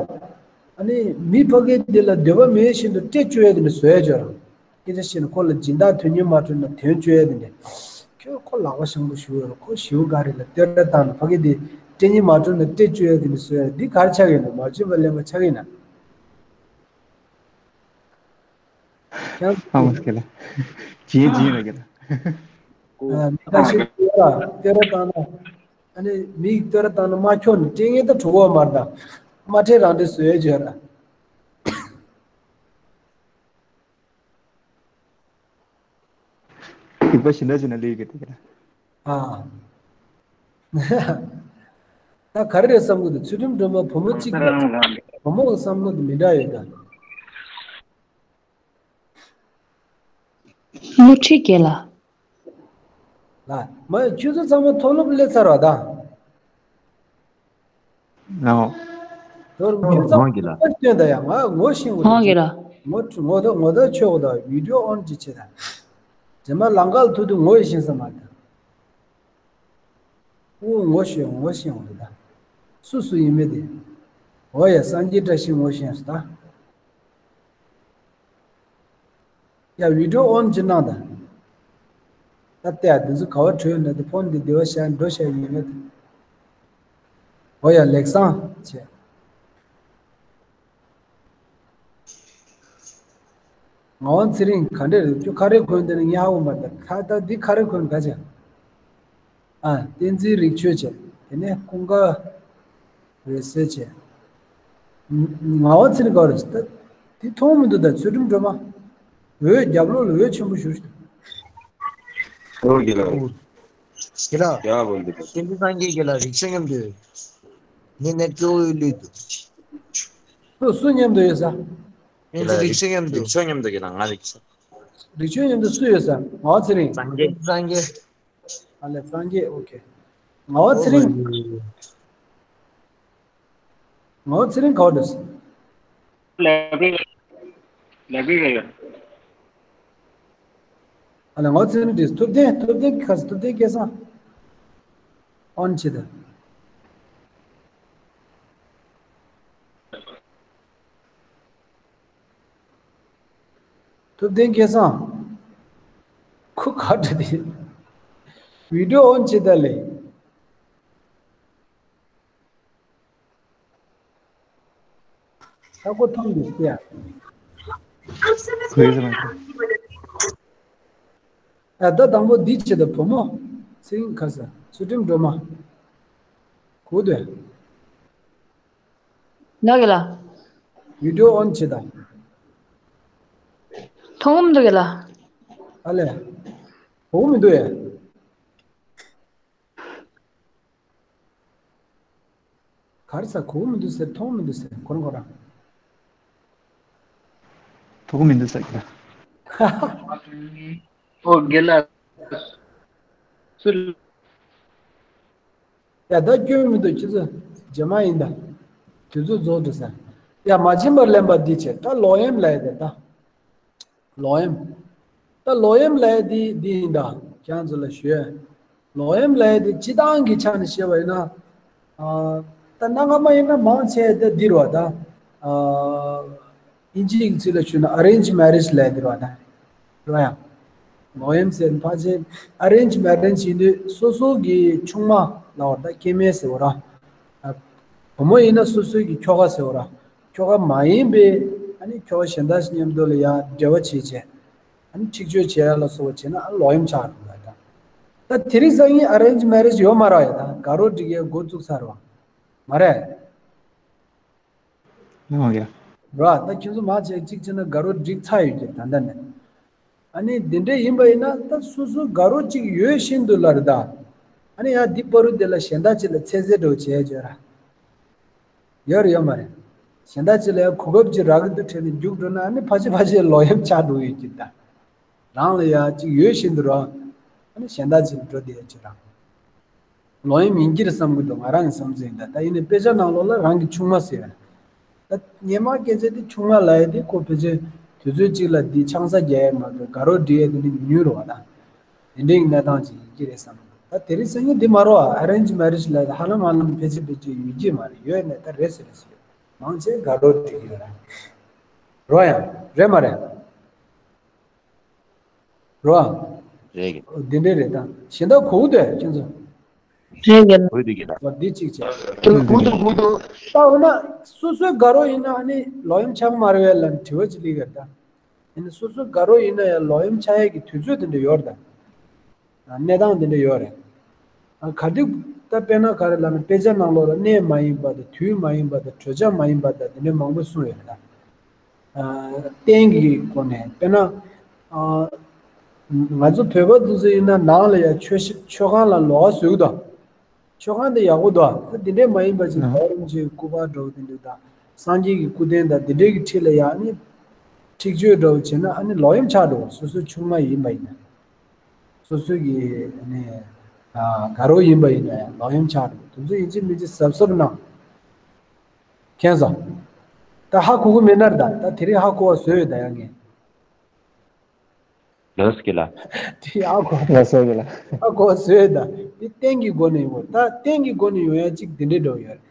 ཨ་ནི་མི་ཕ་གི་འདི་ལ་འདོད་པ་མེད་བཞིན་དུ་སྤྲད་བཅུག་ཡ་དེ་འདྲ་བཟོ་ཡ་ཅིག་ཡོད་ར། སྐད་ཆ་བཤད་ན་ཁོ་ལ་སྦྱིན་བདག་དོན་གཉེར་མ་གྲུབ་ན་དོན་གཅོད་ཡ་དེ་འདྲ། ཁྱོད་ཁོ་ལག་པ་བཟང་པོ་ཞིག་ཡོད་རེད། ཁོ་ཞེ་པོ་དགའ་རེད་ལ་སྟེར་བཏང་ན་ཕ་གི་དེ་སྤྲད་གཉེར་མ་གྲུབ་ན་སྤྲད་བཅུག་ཡ་དེ་འདྲ་བཟོས་ཡ། འདི་ག་རེ་ཆགས་ཀྱི་ཡོད་ན། མ་བྱིན་པ་ལེན་པ་ཆགས་ཀྱི་ཡོད་ན། ཁྱེད་ཨ་མ་སྐད་ལ། ཇི་ཇི་ལ་སྐད་ལ། ཨ། མི་ཁ་ཤས་ཡོད་ལ་སྟེར་བཏང་ན། ཨ་ནི་མིས་སྟེར་བཏང་ན་མ་ཁྱོན་ནས་སྤྲད་མཁན་ད་གྲུ་གོ་མར་དང་། མ་སྤྲད་རང་སྤྲད་བཟོས་ཡ་བྱས་ར། སྡིག་པ་ཞེ་དྲག་བྱས་ན་ལེགས་ཀྱི་འདུག་ག་ཨ། ད་ག་རེ་རེད་བསམ་གི་འདུག་ཚུལ་ཁྲིམས་སྒྲོལ་མ་བུ་མོ་གཅིག་ལ། བུ་མོ་གི་བསམ་བློ་དེ་མི་འདྲ་ཡོད་ད། མུ་ཁྲི་རྒྱལ་ལ། ལ། མ་ཁྱོད་ཚོ་ཚང་མ་མཐོ་སློབ་སླེབས་ཚར་བ་ད། ཨོ། དོར་ཁྱོད་ཚང་མ་སྟོན་ད་ཡ། ང་ངོ་ཤེས་འོ་ད། ངོ་ངོ་ད་ངོ་ད་ཆོག་གོ་ད། བི་ཌིའོ་ཨོན་ཅིག་བྱེད་ད། རྗེས་མ་ལམ་ཁ་ལ་ཐུག་དུས་ངོ་ཡི་ཤེས་ས་མ་ད། ཨོ་ངོ་ཤེས་ངོ་ཤེས་འོ་ད། སུ་སུ་ཡིན་མིན་དེ། འོ་ཡ་སངས་རྒྱས་བཀྲ་ཤིས་ངོ་ཤེས་སོང་ད། ཡ་བི་ཌིའོ་ཨོན་ཅིག་གནང་དང་། ད་ལྟ་ཡ་འདི་ཚོ་ག་བ་བྲོས་ན་དེ་ཕོན་འདི་འདི་བ་བཞག་འགྲོ་བཞག་ཡིན་ན་དེ། འོ་ཡ་ལེགས་བཟང་བྱས། ངག་དབང་ཚེ་རིང་ག་འདྲས་རེད། ཁྱོད་ཁ་རས་གོན་དེ་ནི་ངས་ཧ་གོ་མ་ཐལ། ཁ་ད་འདི་ཁ་རས་གོན་ག་བྱས། ཨ། བསྟན་འཛིན་རིག་ཆོས་བྱས། དེ་ནས་ཀུན་དགའ་འོད་ཟེར་བྱས། ངག་དབང་ཚེ་རིང་ག་རེད་ད། དེ་མཐོང་མི་འདུག་ད་ཚུལ་ཁྲིམས་སྒྲོལ་མ། འོད་རྒྱབ་ལོགས་ལ་འོད་ཆེན་པོ་བཞུར་ཞིག་ཨོ་རྒྱལ་ལགས། རྒྱལ་ལགས། རྒྱལ་བ་འདི། བསྟན་འཛིན་སངས་རྒྱས་རྒྱལ་ལགས། རིག་ཆོས་མཉམ་དུ་ཡོད། ངའི་ནེཊ་སྐྱོ་བོའི་ལུས་འདུག་སུ་སུ་མཉམ་དུ་ཡོད་ས། བསྟན་འཛིན་རིག་ཆོས་མཉམ་དུ། རིག་ཆོས་མཉམ་དུ་རྒྱལ་ལགས། ང་རིག་ཆོས། རིག་ཆོས་མཉམ་དུ་སུ་ཡོད་ས། ངག་དབང་ཚེ་རིང་། སངས་རྒྱས། སངས་རྒྱས། ཨ་ལས་སངས་རྒྱས། ཨོ་ཁེ། ངག་དབང་ཚེ་རིང་། ངག་དབང་ཚེ་རིང་ག་བ་འདུག་ལའི་བྷྲ་རི། ལའི་བྷྲ་རི་ལ་ཡོད། ཨ་ལས་ངག་དབང་ཚེ་རིང་འདུག་ཐུབ་བསྟན། ཐུབ་བསྟན་ག་ས། ཐུབ་བསྟན་སྐལ་བཟང་། ཨོན་བྱེད་དང་། ཐུབ་བསྟན་སྐལ་བཟང་། ཁོ་ག་འདྲ་དེ། བི་ཌིའོ་ཨོན་བྱེད་ད་ལེ། ད་ཁོ་མཐོང་འདུག་ཟེར་ཡ། ཁོའི་ཟེར་མ། ཨ། ད་དང་པོ་འདི་བྱེད་ད། བུ་མོ་ཚེ་རིང་ག་ས། ཚུལ་ཁྲིམས་སྒྲོལ་མ། གོ་འདུག་ལགས་ཀྱི་ལགས། བི་ཌིའོ་ཨོན་བྱེད་དང་། མཐོང་གི་མི་འདུག་གི་ལགས། ཨ་ལས། གོ་གི་མི་འདུག་ཡ། ག་རེ་ཟ། གོ་གི་མི་འདུག་ཟེར། མཐོང་གི་མི་འདུག་ཟེར། ཁོ་རང་ཁོ་རང་། མཐོང་གི་མི་འདུག་ཟེར་གི་ལགས། ཨོ་རྒྱལ་ལགས། སུ། ཡ་ད་སྐྱོན་མི་འདུག་ཁྱེད་ཚོ་རྗེས་མ་ཡིན་ད། དུས་ཚོད་རྫོགས་འགྲོ་ས། ཡ་མ་བྱིན་པར་ལེན་པ་འདི་བྱས། ད་ལོག་གཡེམ་ལབ་ཡ་དེ་ད། ལོག་གཡེམ། ད་ལོག་གཡེམ་ལབ་ཡ་འདི་འདི་ཡིན་ད། ཁྱེད་རང་ཚོ་ལ་ཞུ་ཡ། ལོག་གཡེམ་ལབ་ཡ་འདི་སྤྱིར་བཏང་གི་ཆ་ནས་བཤད་པ་ཡིན་ན། ཨ། ད་གནའ་སྔ་མ་ཡིན་ན་མང་ཆེ་ད་འདི་རེད་བ་ད། ཨ། དབྱིན་ཇིའི་ཚིག་ལ་ཞུས་ན་ཨ་རེན་ཇི་མེ་རེཇ་ལབ་ཡ་འདི་རེད་བ་ད། རེད་བ་ཡ། ལོག་གཡེམ་ཟེར་ཕལ་ཆེར་ཨ་རེན་ཇི་མེ་རེཇ་ཡིན་དུས་སོ་སོ་གི་ཆུང་མ། ལབ་པ་རེད། ད་སྐྱེ་དམན་ཟེར་བ་ར། ཨ། བུ་མོ་ཡིན་ན་སོ་སོའི་གི་ཁྱོ་ག་ཟེར་བ་ར། ཁྱོ་ག་མ་ཡིན་པའི་ཨ་ནི་ཁྱོ་ག་གཞན་དག་ཞིག་མཉམ་དུ་ལ་ཡ་འབྲེལ་བ་བྱེད་བྱས། ཨ་ནི་འཁྲིག་སྤྱོད་བྱེད་ཡ་ལ་སོགས་པ་བྱས་ན་ཨ་ལོག་གཡེམ་ཆགས་འགྲོ་བ་ད། ད་དེ་རིང་སང་ཉིན་ཨ་རེན་ཇི་མེ་རེཇ་ཡོད་མ་རེད་ཡ། ད་དགའ་རོགས་སྒྲིག་ཡ་འགོ་བཙུགས་ཚར་བ་མ་རེད། ལགས་འོང་གི། ར། ད་ཁྱེད་ཚོ་མ་བྱས་གཅིག་བྱས་ན་དགའ་རོགས་སྒྲིག་ཚར་ཡོད་ཀྱི་ད་ལྟ་ནས། ཨ་ནི་འདི་འདྲས་ཡིན་པ་ཡིན་ན་ད་སོ་སོ་དགའ་རོགས་གཅིག་ཡོད་བཞིན་དུ་ལ་རེད་ད། ཨ་ནི་ཡང་འདི་བར་དུ་དེ་ལ་གཞན་དག་ཅིག་ལ་ཚད་ཚད་འགྲོ་བྱས་བྱས་ར། ཡོད་རེད་ཡོད་མ་རེད། གཞན་དག་ཅིག་ལ་ཡང་གོ་སྐབས་ཅིག་རག་གི་འདུག་དྲན་ནས་རྒྱུགས་འགྲོ་ན་ཨ་ནི་ཕལ་ཆེར་ཕལ་ཆེར་ལོག་གཡེམ་ཆགས་འགྲོ་ཡོད་ཀྱི་ད། རང་ལ་ཡ་གཅིག་ཡོད་བཞིན་དུ་ར། ཨ་ནི་གཞན་དག་ཅིག་ལ་འགྲོ་བསྡད་ཡ་ཅིག་རང་། ལོག་གཡེམ་ཡིན་གྱི་རེད་བསམ་གྱི་འདུག་ང་རང་གི་བསམ་ཚུལ་ཡིན་ད། ད་ཡིན་ནའི་དཔེ་ཆ་ནང་ལོགས་ལ་རང་གི་ཆུང་མ་ཟེར་བ། ད་སྔོན་མ་སྐད་ཆ་དེ་ཆུང་མ་ལབ་ཡ་དེ་ཁོ་ཕལ་ཆེར་དུས་ཚོད་གཅིག་ལ་འདི་ཆང་ས་རྒྱག་ཡ་མ་གཏོགས་དགའ་རོགས་སྒྲིག་ཡ་དེ་འདྲ་ཉུང་ཉུང་རེད་བ་ད། དེ་འདྲའི་གནས་སྟངས་ཅིག་ཡིན་གྱི་རེད་བསམ་གྱི་འདུག་ད་དེ་རིང་སང་ཉིན་འདི་མ་རེད་བ། ཨ་རེན་ཇི་མེ་རེཇ་ལབ་ཡ་དེ་ཧ་ལམ་ཧ་ལམ་ཕལ་ཆེར་ཕལ་ཆེར་ཡོད་ཀྱི་མ་རེད། ཡོད་ནའི་ད་རེད་ཟེར་རེད་ཟེར། མང་ཆེ་དགའ་རོགས་སྒྲིག་གི་ཡོད་རེད། རོ་ཡང་རེད་མ་རེད། རོ། རེད་གི། འདི་འདྲས་རེད་ད། གཞན་དག་གོ་གི་འདུག་ཁྱེད་ཚོ། རེད་གི། འོ་འདི་གི་ད། འོ་འདི་གཅིག་བྱས། གོ་འདུག་གོ་འདུག་ད་འོ་ན་སོ་སོའི་དགའ་རོགས་ཡིན་ན་ཨ་ནི་ལོག་གཡེམ་ཆགས་མ་རེད་པས་ལབ་ནས་དྲི་བ་ཅིག་སླེབས་ཀྱི་རེད་ད། ཡིན་ན་སོ་སོའི་དགའ་རོགས་ཡིན་ན་ཡང་ལོག་གཡེམ་ཆགས་ཡས་ཀྱི་དུས་ཚོད་དེ་འདྲ་ཡོད་རེད་ད། གནས་སྟངས་དེ་འདྲ་ཡོད་རེད། ག་དུས་ད་དཔེར་ན་ག་རེ་ལབ་ན་དཔེ་ཆ་ནང་ལོགས་ལ་གནས་མ་ཡིན་པ་དང་དུས་མ་ཡིན་པ་དང་གྲོས་འཆར་མ་ཡིན་པ་དང་དེ་འདྲ་མང་པོ་གསུངས་ཡོད་རེད་ད། རྟེན་གྱི་སྒོ་ནས་དཔེར་ན། ང་ཚོ་བོད་པ་དེ་ཚོ་ཡིན་ན་ནང་ལ་ཡང་མཆོད་མཆོད་ཁང་ལ་ལོགས་ཀ་བཟོ་གི་འདུག་མཆོད་ཁང་དེ་ཡག་པོ་འདུག་ད་དེ་འདྲས་མ་ཡིན་པ་ཅིག་ཨ་རིན་པོ་ཆེའི་སྐུ་པར་འདྲ་བོ་དེ་འདྲས་དང་སངས་རྒྱས་ཀྱི་སྐུ་རྟེན་དང་དེ་འདྲས་ཀྱི་འཁྲིས་ལ་ཡང་ནི་འཁྲིག་སྤྱོད་འདྲ་བོ་བྱས་ན་ཨ་ནི་ལོག་གཡེམ་ཆགས་འགྲོ། སོ་སོའི་ཆུང་མ་ཡིན་པ་ཡིན་ན། སོ་སོའི་གི་ཨ་ནི་དགའ་རོགས་ཡིན་པ་ཡིན་ན་ཡང་ལོག་གཡེམ་ཆགས་འགྲོ། དེ་ཚོ་ཡིན་གཅིག་མིན་གཅིག་གཟབ་གཟབ་གནང་། མཁྱེན་སོང་། ད་ཧ་གོ་གི་མེད་ན་རེད་ད། ད་དེ་རིང་ཧ་གོ་བ་བཟོས་ཡོད་ད་ཡང་ངས། ལགས་སོ་གི་ལགས། དེ་ཨ་གོ། ལགས་སོ་གི་ལགས། ཨ་གོ་བཟོས་ད། དེ་རྟེན་གྱི་སྒོ་ནས་ཡོང་བ། ད་རྟེན་གྱི་སྒོ་ནས་ཡོང་ཡ་གཅིག་དེ་འདྲའི་འགྲོ་ཡོད་རེད།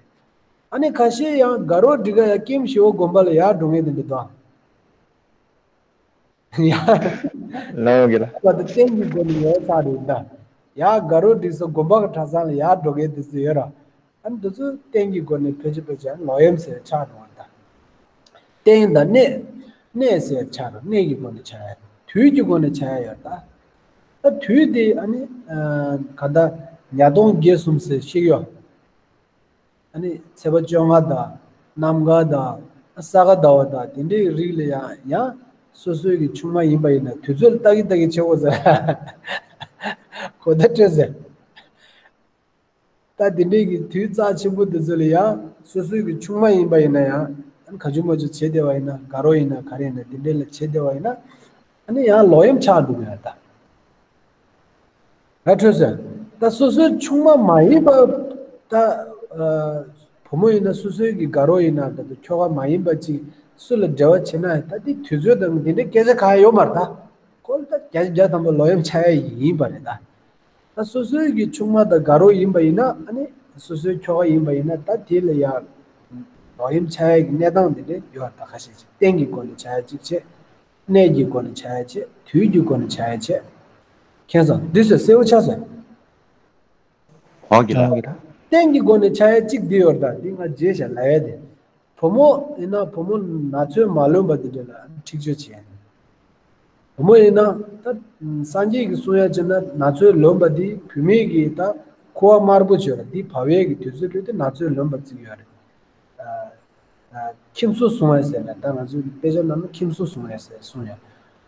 ཨ་ནི་ཁ་ཤས་ཡང་དགའ་རོགས་སྒྲིག་ག་ཡ་ཀེམ་ཞི་བ་དགོན་པ་ལ་ཡར་འགྲོ་མཁན་དེ་འདྲ་འདུག་ཨ། ཡ། ལགས་གི་ལགས། ད་དེ་རྟེན་གྱི་སྒོ་ནས་ཡོང་ཚར་རེད་ད། ཡ་དགའ་རོགས་སྒྲིག་ས་དགོན་པ་གི་གྲྭ་ཚང་ལ་ཡར་འགྲོ་མཁན་དེ་ཚོ་ཡོད་ར། ཨ་ནི་འདི་ཚོ་རྟེན་གྱི་སྒོ་ནས་ཕལ་ཆེར་ཕལ་ཆེར་ལོག་གཡེམ་ཟེར་ཆགས་འགྲོ་བ་དང་། རྟེན་དང་གནས། གནས་ཟེར་ཆགས་འགྲོ། གནས་ཀྱི་སྒོ་ནས་ཆགས་ཡ། དུས་ཀྱི་སྒོ་ནས་ཆགས་ཡ་ཡོད་ད། ད་དུས་དེ་ཨ་ནི་ག་ད་ཉ་སྟོང་བརྒྱད་གསུམ་ཟེར་ཤིག་ཡོད། ཨ་ནི་ཚེས་པ་བཅོ་ལྔ་དང་གནམ་གང་དང་ས་ག་ཟླ་བ་དང་དེ་འདྲའི་རིགས་ལ་ཡང་ཡང་སོ་སོའི་གི་ཆུང་མ་ཡིན་པ་ཡིན་ན་དུས་ཚོད་ལ་ལྟ་གི་ལྟ་གི་བྱེད་དགོས་ཟེར། གོ་བརྡ་སྤྲད་ཟེར། ད་དེ་འདྲའི་གི་དུས་རྩ་ཆེན་པོ་དེ་ཚོ་ལ་ཡང་སོ་སོའི་གི་ཆུང་མ་ཡིན་པ་ཡིན་ན་ཡང་ག་ཅུང་མ་ཅུང་བྱེད་བསྡད་པ་ཡིན་ན། དགའ་རོགས་ཡིན་ན་ག་རེ་ཡིན་ན་དེ་འདྲའི་ལ་བྱེད་བསྡད་པ་ཡིན་ན་ཨ་ནི་ཡང་ལོག་གཡེམ་ཆགས་འགྲོ་གི་ཡོད་ད། ང་འཕྲོད་སོང་། ད་སོ་སོའི་ཆུང་མ་མ་ཡིན་པ་ད་བུ་མོ་ཡིན་ན་སོ་སོའི་གི་དགའ་རོགས་ཡིན་ན་ད་ཁྱོ་ག་མ་ཡིན་པ་ཅིག་སུ་ལ་འབྲེལ་བ་བྱེད་ན་ད་དེ་དུས་ཚོད་དང་དེ་འདྲའི་སྐད་ཆ་གང་ཡང་ཡོད་མ་རེད་ད། ཁོ་ལ་ད་བརྒྱ་ཆ་བརྒྱ་ཐམ་པ་ལོག་གཡེམ་ཆགས་ཡ་ཡིན་པ་རེད་ད། ད་སོ་སོའི་གི་ཆུང་མ་དང་དགའ་རོགས་ཡིན་པ་ཡིན་ན་ཨ་ནི་སོ་སོའི་ཁྱོ་ག་ཡིན་པ་ཡིན་ན་ད་དེ་ལ་ཡ་ལོག་གཡེམ་ཆགས་ཡ་གི་གནས་སྟངས་དེ་འདྲ་ཡོད་ད། ཁ་ཤས་ཅིག་རྟེན་གྱི་སྒོ་ནས་ཆགས་ཡ་ཅིག་བྱས། གནས་ཀྱི་སྒོ་ནས་ཆགས་ཡ་བྱས། དུས་ཀྱི་སྒོ་ནས་ཆགས་ཡ་བྱས། མཁྱེན་སོང་། འདི་ཚོ་གསལ་པོ་ཆགས་སོང་། འོང་གི་ལགས། རྟེན་གྱི་སྒོ་ནས་ཆགས་ཡ་གཅིག་འདི་ཡོད་ད། འདི་ང་རྗེས་བཞག་ལབ་ཡ་དེ། བུ་མོ་ཡིན་ན་བུ་མོ་ན་ཚོད་མ་ལོན་པ་འདི་འདྲ་ལ་འཁྲིག་སྤྱོད་བྱས་ནས། བུ་མོ་ཡིན་ན་ད་སངས་རྒྱས་ཀྱིས་གསུང་ཡ་བྱས་ན་ན་ཚོད་ལོན་པ་འདི་བུད་མེད་ཀྱི་ད་ཁུ་བ་དམར་པོ་བྱོས་ལ་འདི་བབས་ཡས་ཀྱི་དུས་ཚོད་ལོས་ཏེ་ན་ཚོད་ལོན་པ་བརྩི་གི་ཡོད་རེད། ཨ། ཨ། ཁྱིམ་སོ་བཟུང་བ་ཟེར་ནས་ད་ང་ཚོའི་དཔེ་ཆ་ནང་ན་ཁྱིམ་སོ་བཟུང་བ་ཟེར་གསུངས་ཡོད།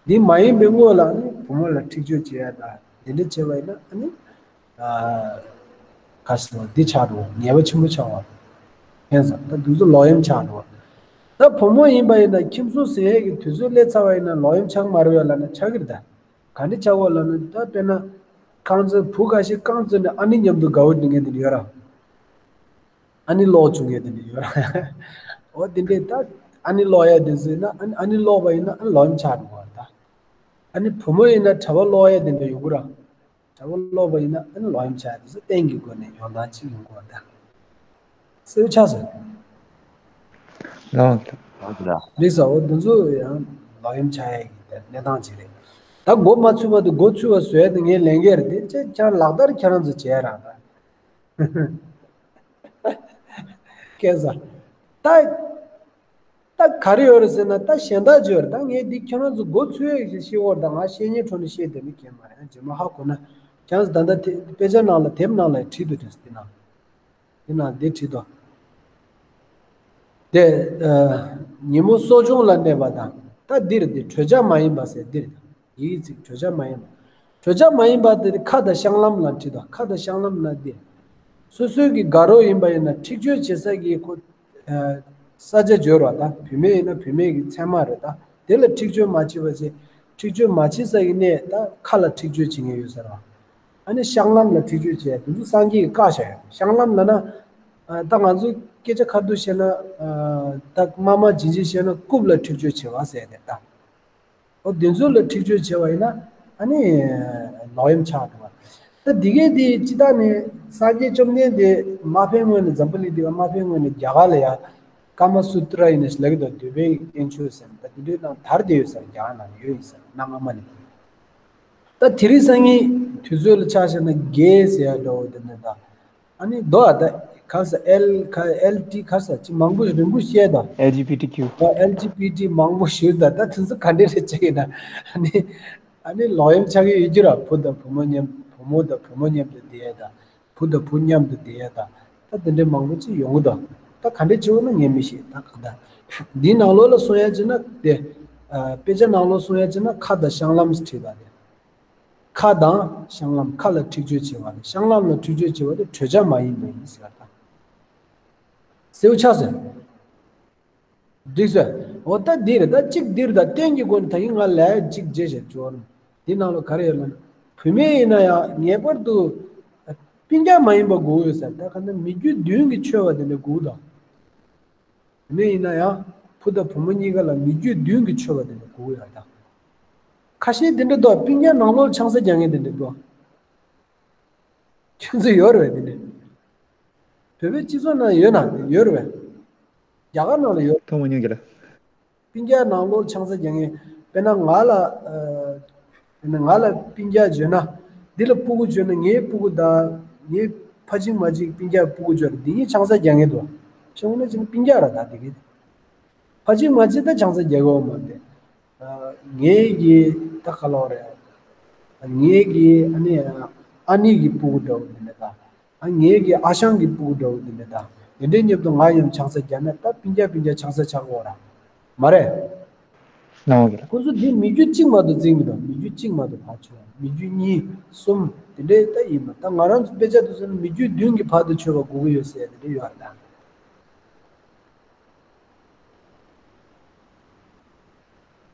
འདི་མ་ཡིན་པའི་སྔོན་ལ་ནི་བུ་མོ་ལ་འཁྲིག་སྤྱོད་བྱེད་ཡ་དང་དེ་འདྲ་བྱས་པ་ཡིན་ན་ཨ་ནི། ཨ། ག་ཟེར་བ་འདི་ཆགས་འགྲོ་བ་ཉེས་པ་ཆེན་པོ་ཆགས་པ། ཡིན་ཙང་ད་འདི་ཚོ་ལོག་གཡེམ་ཆགས་འགྲོ་བ། ད་བུ་མོ་ཡིན་པ་ཡིན་ན་ཁྱིམ་སོ་བཟུང་ཡས་ཀྱི་དུས་ཚོད་སླེབས་ཚར་བ་ཡིན་ན་ལོག་གཡེམ་ཆགས་མ་རེད་པས་ལབ་ན་ཆགས་ཀྱི་རེད་ད། ག་འདྲ་ཆགས་པ་ལབ་ན་ད་དཔེར་ན། རྐང་བཙུགས་བུ་ཁ་ཤས་རྐང་བཙུགས་ནས་ཨ་ནེ་མཉམ་དུ་དགའ་བོ་འགྲིག་མཁན་དེ་འདྲ་ཡོད་ར། ཨ་ནེ་ལོག་བཅུག་མཁན་དེ་འདྲ་ཡོད་ར། འོ་དེ་འདྲས་ད་ཨ་ནེ་ལོག་ཡ་དེ་ཚོ་ཡིན་ན་ཨ་ནེ་ཨ་ནེ་ལོག་པ་ཡིན་ན་ཨ་ནེ་ལོག་གཡེམ་ཆགས་འགྲོ་བ་ད། ཨ་ནེ་བུ་མོ་ཡིན་ན་གྲྭ་པ་ལོག་ཡ་དེ་འདྲ་ཡོང་གི་ར། གྲྭ་པ་ལོག་པ་ཡིན་ན་ཨ་ནེ་ལོག་གཡེམ་ཆགས་དེ་ཚོ་རྟེན་གྱི་སྒོ་ནས་ཡོང་སྟངས་གཅིག་ཡོང་གི་ར་ད། གསལ་པོ་ཆགས་སོང་། ལགས་འོང་གི་ལགས། ལགས་སོ། འོ་འདི་ཚོ་ཡང་ལོག་གཡེམ་ཆགས་ཡ་གི་གནས་སྟངས་ཅིག་རེད། ད་འགོ་མ་ཚུགས་བར་དུ་འགོ་ཚུགས་པ་བཟོ་ཡ་དེ་ངས་ལས་འགན་རེད་དེ་ཁྱེད་ཀྱང་ལག་བསྟར་ཁྱེད་རང་ཚོ་བྱས་ར་ད། སྐལ་བཟང་། ད་ད་ག་རེ་ཡོད་རེད་ཟེར་ན། ད་གཞན་དག་ཅིག་ཡོད་རེད། ད་ངས་འདི་ཁྱེད་རང་ཚོ་མགོ་ཚོས་ཡག་ཞིག་ཤེས་དགོས་རེད། ད་ང་བཤད་སྙིང་བྲོ་ནས་བཤད་བསྡད་ནི་གང་མ་རེད། རྗེས་མ་ཧ་གོ་ན། ཁྱེད་རང་ཚོ་ད་ལྟ་དེ་དཔེ་ཆ་ནང་ལ། དེབ་ནང་ལ་བྲིས་འདུག་དྲན་སོང་། དེ་ནང་དེ་ནང་དེ་བྲིས་འདུག་དེ། ཨ། ཉིན་མོ་གསོ་སྦྱོང་ལ་གནས་པ་དང་། ད་འདིར་དེ་གྲོས་ཆ་མ་ཡིན་པ་ཟེར་འདིར། ཡིག་ཚིག་གྲོས་ཆ་མ་ཡིན་པ། གྲོས་ཆ་མ་ཡིན་པ་དེ་ཁ་དང་བཤང་ལམ་ལ་བྲིས་དང་། ཁ་དང་བཤང་ལམ་ན་དེ། སོ་སོའི་གི་དགའ་རོགས་ཡིན་པ་ཡིན་ན། འཁྲིག་སྤྱོད་བྱེད་ས་གི་ཁོ། ཨ། ས་ཆ་སྦྱོར་བ་དང་། བུད་མེད་ཡིན་ན་བུད་མེད་ཀྱི་མཚན་མ་རེད། ད་དེ་ལ་འཁྲིག་སྤྱོད་མ་བྱེད་པ་བྱས། འཁྲིག་སྤྱོད་མ་བྱེད་ས་གི་གནས། ད་ཁ་ལ་འཁྲིག་སྤྱོད་བྱེད་མཁན་ཡོད་ས་རེད་བ། ཨ་ནི་བཤང་ལམ་ལ་འཁྲིག་སྤྱོད་བྱེད། དེ་ཚོ་སངས་རྒྱས་ཀྱིས་བཀག་བཞག་ཡོད། བཤང་ལམ་ལབ་ན། ཨ། ད་ང་ཚོ་སྐད་ཆ་ཁ་ཐུག་བཤད་ན། ཨ། ད་དམར་དམར་ལྗིད་ལྗིད་བཤད་ན་རྐུབ་ལ་འཁྲིག་སྤྱོད་བྱེད་པ་ཟེར་དེ་ད། འོ་དེ་ཚོ་ལ་འཁྲིག་སྤྱོད་བྱེད་པ་ཡིན་ན། ཨ་ནི་ལོག་གཡེམ་ཆགས་འགྲོ་བ། ད་འདི་གའི་དེ་སྤྱིར་བཏང་ནས་སངས་རྒྱས་བཅོམ་ལྡན་འདས་མ་ཕེབས་སྔོན་ནས། འཛམ་བུ་གླིང་འདི་ག་མ་ཕེབས་སྔོན་ནས་རྒྱ་གར་ལ་ཡ་ཀ་མ་སུ་ཏྲ་ཡིན་ནས་ལབ་ཀྱི་འདུག་འདོད་པའི་དཀོན་མཆོག་ཟེར་ནས། ད་དེ་འདྲའི་ནང་དར་བསྡད་ཡོད་ས་རེད། རྒྱ་གར་ནང་ཡོད་ཡིན་ས་རེད། གནའ་སྔ་མོ་ནས། ད་དེ་རིང་སང་ཉིན་དུས་ཚོད་ལ་ཆ་བཞག་ན་གེ་ཟེར་ཡ་འདྲ་བོ་དེ་འདྲ་དང་། ཨ་ནི་རྡོ་ཨ་ད་ག་ས་ཨེལ་ག་ཨེལ་ཊི་ག་ས་ཅི་མང་པོ་རིང་པོ་བཤད་དང་། ཨེལ་ཇི་བི་ཊི་ཀིའུ། ཨ། ཨེལ་ཇི་བི་ཊི་མང་པོ་ཞུ་དང་། ད་དེ་ཚོ་ག་འདྲ་རེད་ཅེ་ཡིན་ན། ཨ་ནི་ཨ་ནི་ལོག་གཡེམ་ཆགས་ཀྱི་ཡོད་རྒྱུ་ར། བུ་དང་བུ་མོ་མཉམ། བུ་མོ་དང་བུ་མོ་མཉམ་དུ་བསྡད་ཡ་དང་། བུ་དང་བུ་མཉམ་དུ་བསྡད་ཡ་དང་། ད་དེ་འདྲའི་མང་པོ་ཅིག་ཡོང་གི་འདུག་ད་ག་འདྲ་བྱེད་དགོས་ན་ངས་མི་ཤེས། ད་ག་ད་འདིའི་ནང་ལོགས་ལ་གསུང་ཡ་བྱས་ན་དེ། ཨ། དཔེ་ཆ་ནང་ལོགས་གསུང་ཡ་བྱས་ན་ཁ་དང་བཤང་ལམ་བྲིས་པ་རེད། ཁ་དང་བཤང་ལམ། ཁ་ལ་འཁྲིག་སྤྱོད་བྱེད་པ་དང་བཤང་ལམ་ལ་འཁྲིག་སྤྱོད་བྱེད་པ་དེ་གྲོས་ཆ་མ་ཡིན་པ་ཡིན་ཟེར་བ་དང་། གསལ་པོ་ཆགས་སོང་། འགྲིག་སོང་། འོ་ད་འདིར་ད་གཅིག་འདིར་ད་རྟེན་གྱི་སྒོ་ནས་ད་གིན་ང་ལ་གཅིག་བརྗེ་བྱས་འབྱོར། འདི་ནང་ལ་ག་རེ་ཡོད་ལབ་ན། བུད་མེད་ཡིན་ན་ཡང་ངེས་པར་དུ་སྤུན་ཀྱག་མ་ཡིན་པ་དགོས་ཡོད་ས་རེད། ད་ག་ན་མི་རྒྱུད་མདུན་གྱི་ཆོད་པ་དེ་འདྲ་དགོས་དང་། བུད་མེད་ཡིན་ན་ཡང་བུ་དང་བུ་མོ་གཉིས་ཀ་ལ་མི་རྒྱུད་མདུན་གྱི་ཆོད་པ་དེ་འདྲ་དགོས་ཡོད་ད། ཁ་ཤས་དེ་འདྲ་འདུག་སྤུན་ཀྱག་ནང་ལོགས་ཆང་ས་རྒྱག་མཁན་དེ་འདྲ་འདུག་ཁྱོད་ཚོ་ཡོད་རེད་པས་དེ་འདྲ། བོད་པའི་སྤྱི་ཚོགས་ནང་ཡོད་ན་ཡོད་རེད་པས། རྒྱ་གར་ནང་ལ་ཡོད། མཐོང་མ་མྱོང་རྒྱུ་རེད། སྤུན་ཀྱག་ནང་ལོགས་ཆང་ས་རྒྱག་མཁན། དཔེར་ན་ང་ལ། ཨ། དཔེར་ན་ང་ལ་སྤུན་ཀྱག་བྱོས་ན། འདི་ལ་སྤུ་གུ་བྱོས་ན། ངའི་སྤུ་གུ་དང་ངའི་ཕ་གཅིག་མ་གཅིག་སྤུན་ཀྱག་སྤུ་གུ་བྱོས་ར། འདི་གཉིས་ཆང་ས་རྒྱག་མཁན་འདུག་ཤེས་དགོས་ན་ཅི་ན་སྤུན་ཀྱག་ར་ད་འདི་གི། ཕ་གཅིག་མ་གཅིག་ད་ཆང་ས་རྒྱག་གི་ཡོད་མ་རེད། ཨ། ངའི་གི་ད་ག་ལོག་རེད། ངའི་གི་ཨ་ནི་ཨ་ནེ་གི་སྤུ་གུ་འདྲ་བོ་འདི་འདྲ་ད། ཨ། ངའི་གི་ཨ་ཞང་གི་སྤུ་གུ་འདྲ་བོ་འདི་འདྲ་ད། དེ་འདྲའི་མཉམ་དུ་ང་མཉམ་ཆང་ས་རྒྱག་ན་ད་སྤུན་ཀྱག་སྤུན་ཀྱག་ཆང་ས་ཆགས་ཀྱི་ཡོད་ར། མ་རེད། ནང་གི་ར། ཁོ་ཚོ་འདི་མི་རྒྱུད་གཅིག་མ་གཏོགས་འཛིང་མི་འདུག་མི་རྒྱུད་གཅིག་མ་གཏོགས་ཕར་ཆོད། མི་རྒྱུད་གཉིས་གསུམ་དེ་འདྲའི་ད་ཡིན་པ། ད་ང་རང་ཚོ་དཔེ་ཆ་དེ་ཚོ་ནི་མི་རྒྱུད་མདུན་གྱི་བར་དུ་ཆོད་པ་དགོས་ཀྱི་ཡོད་ཟེར་དེ་འདྲ་ཡོད་ར་ད།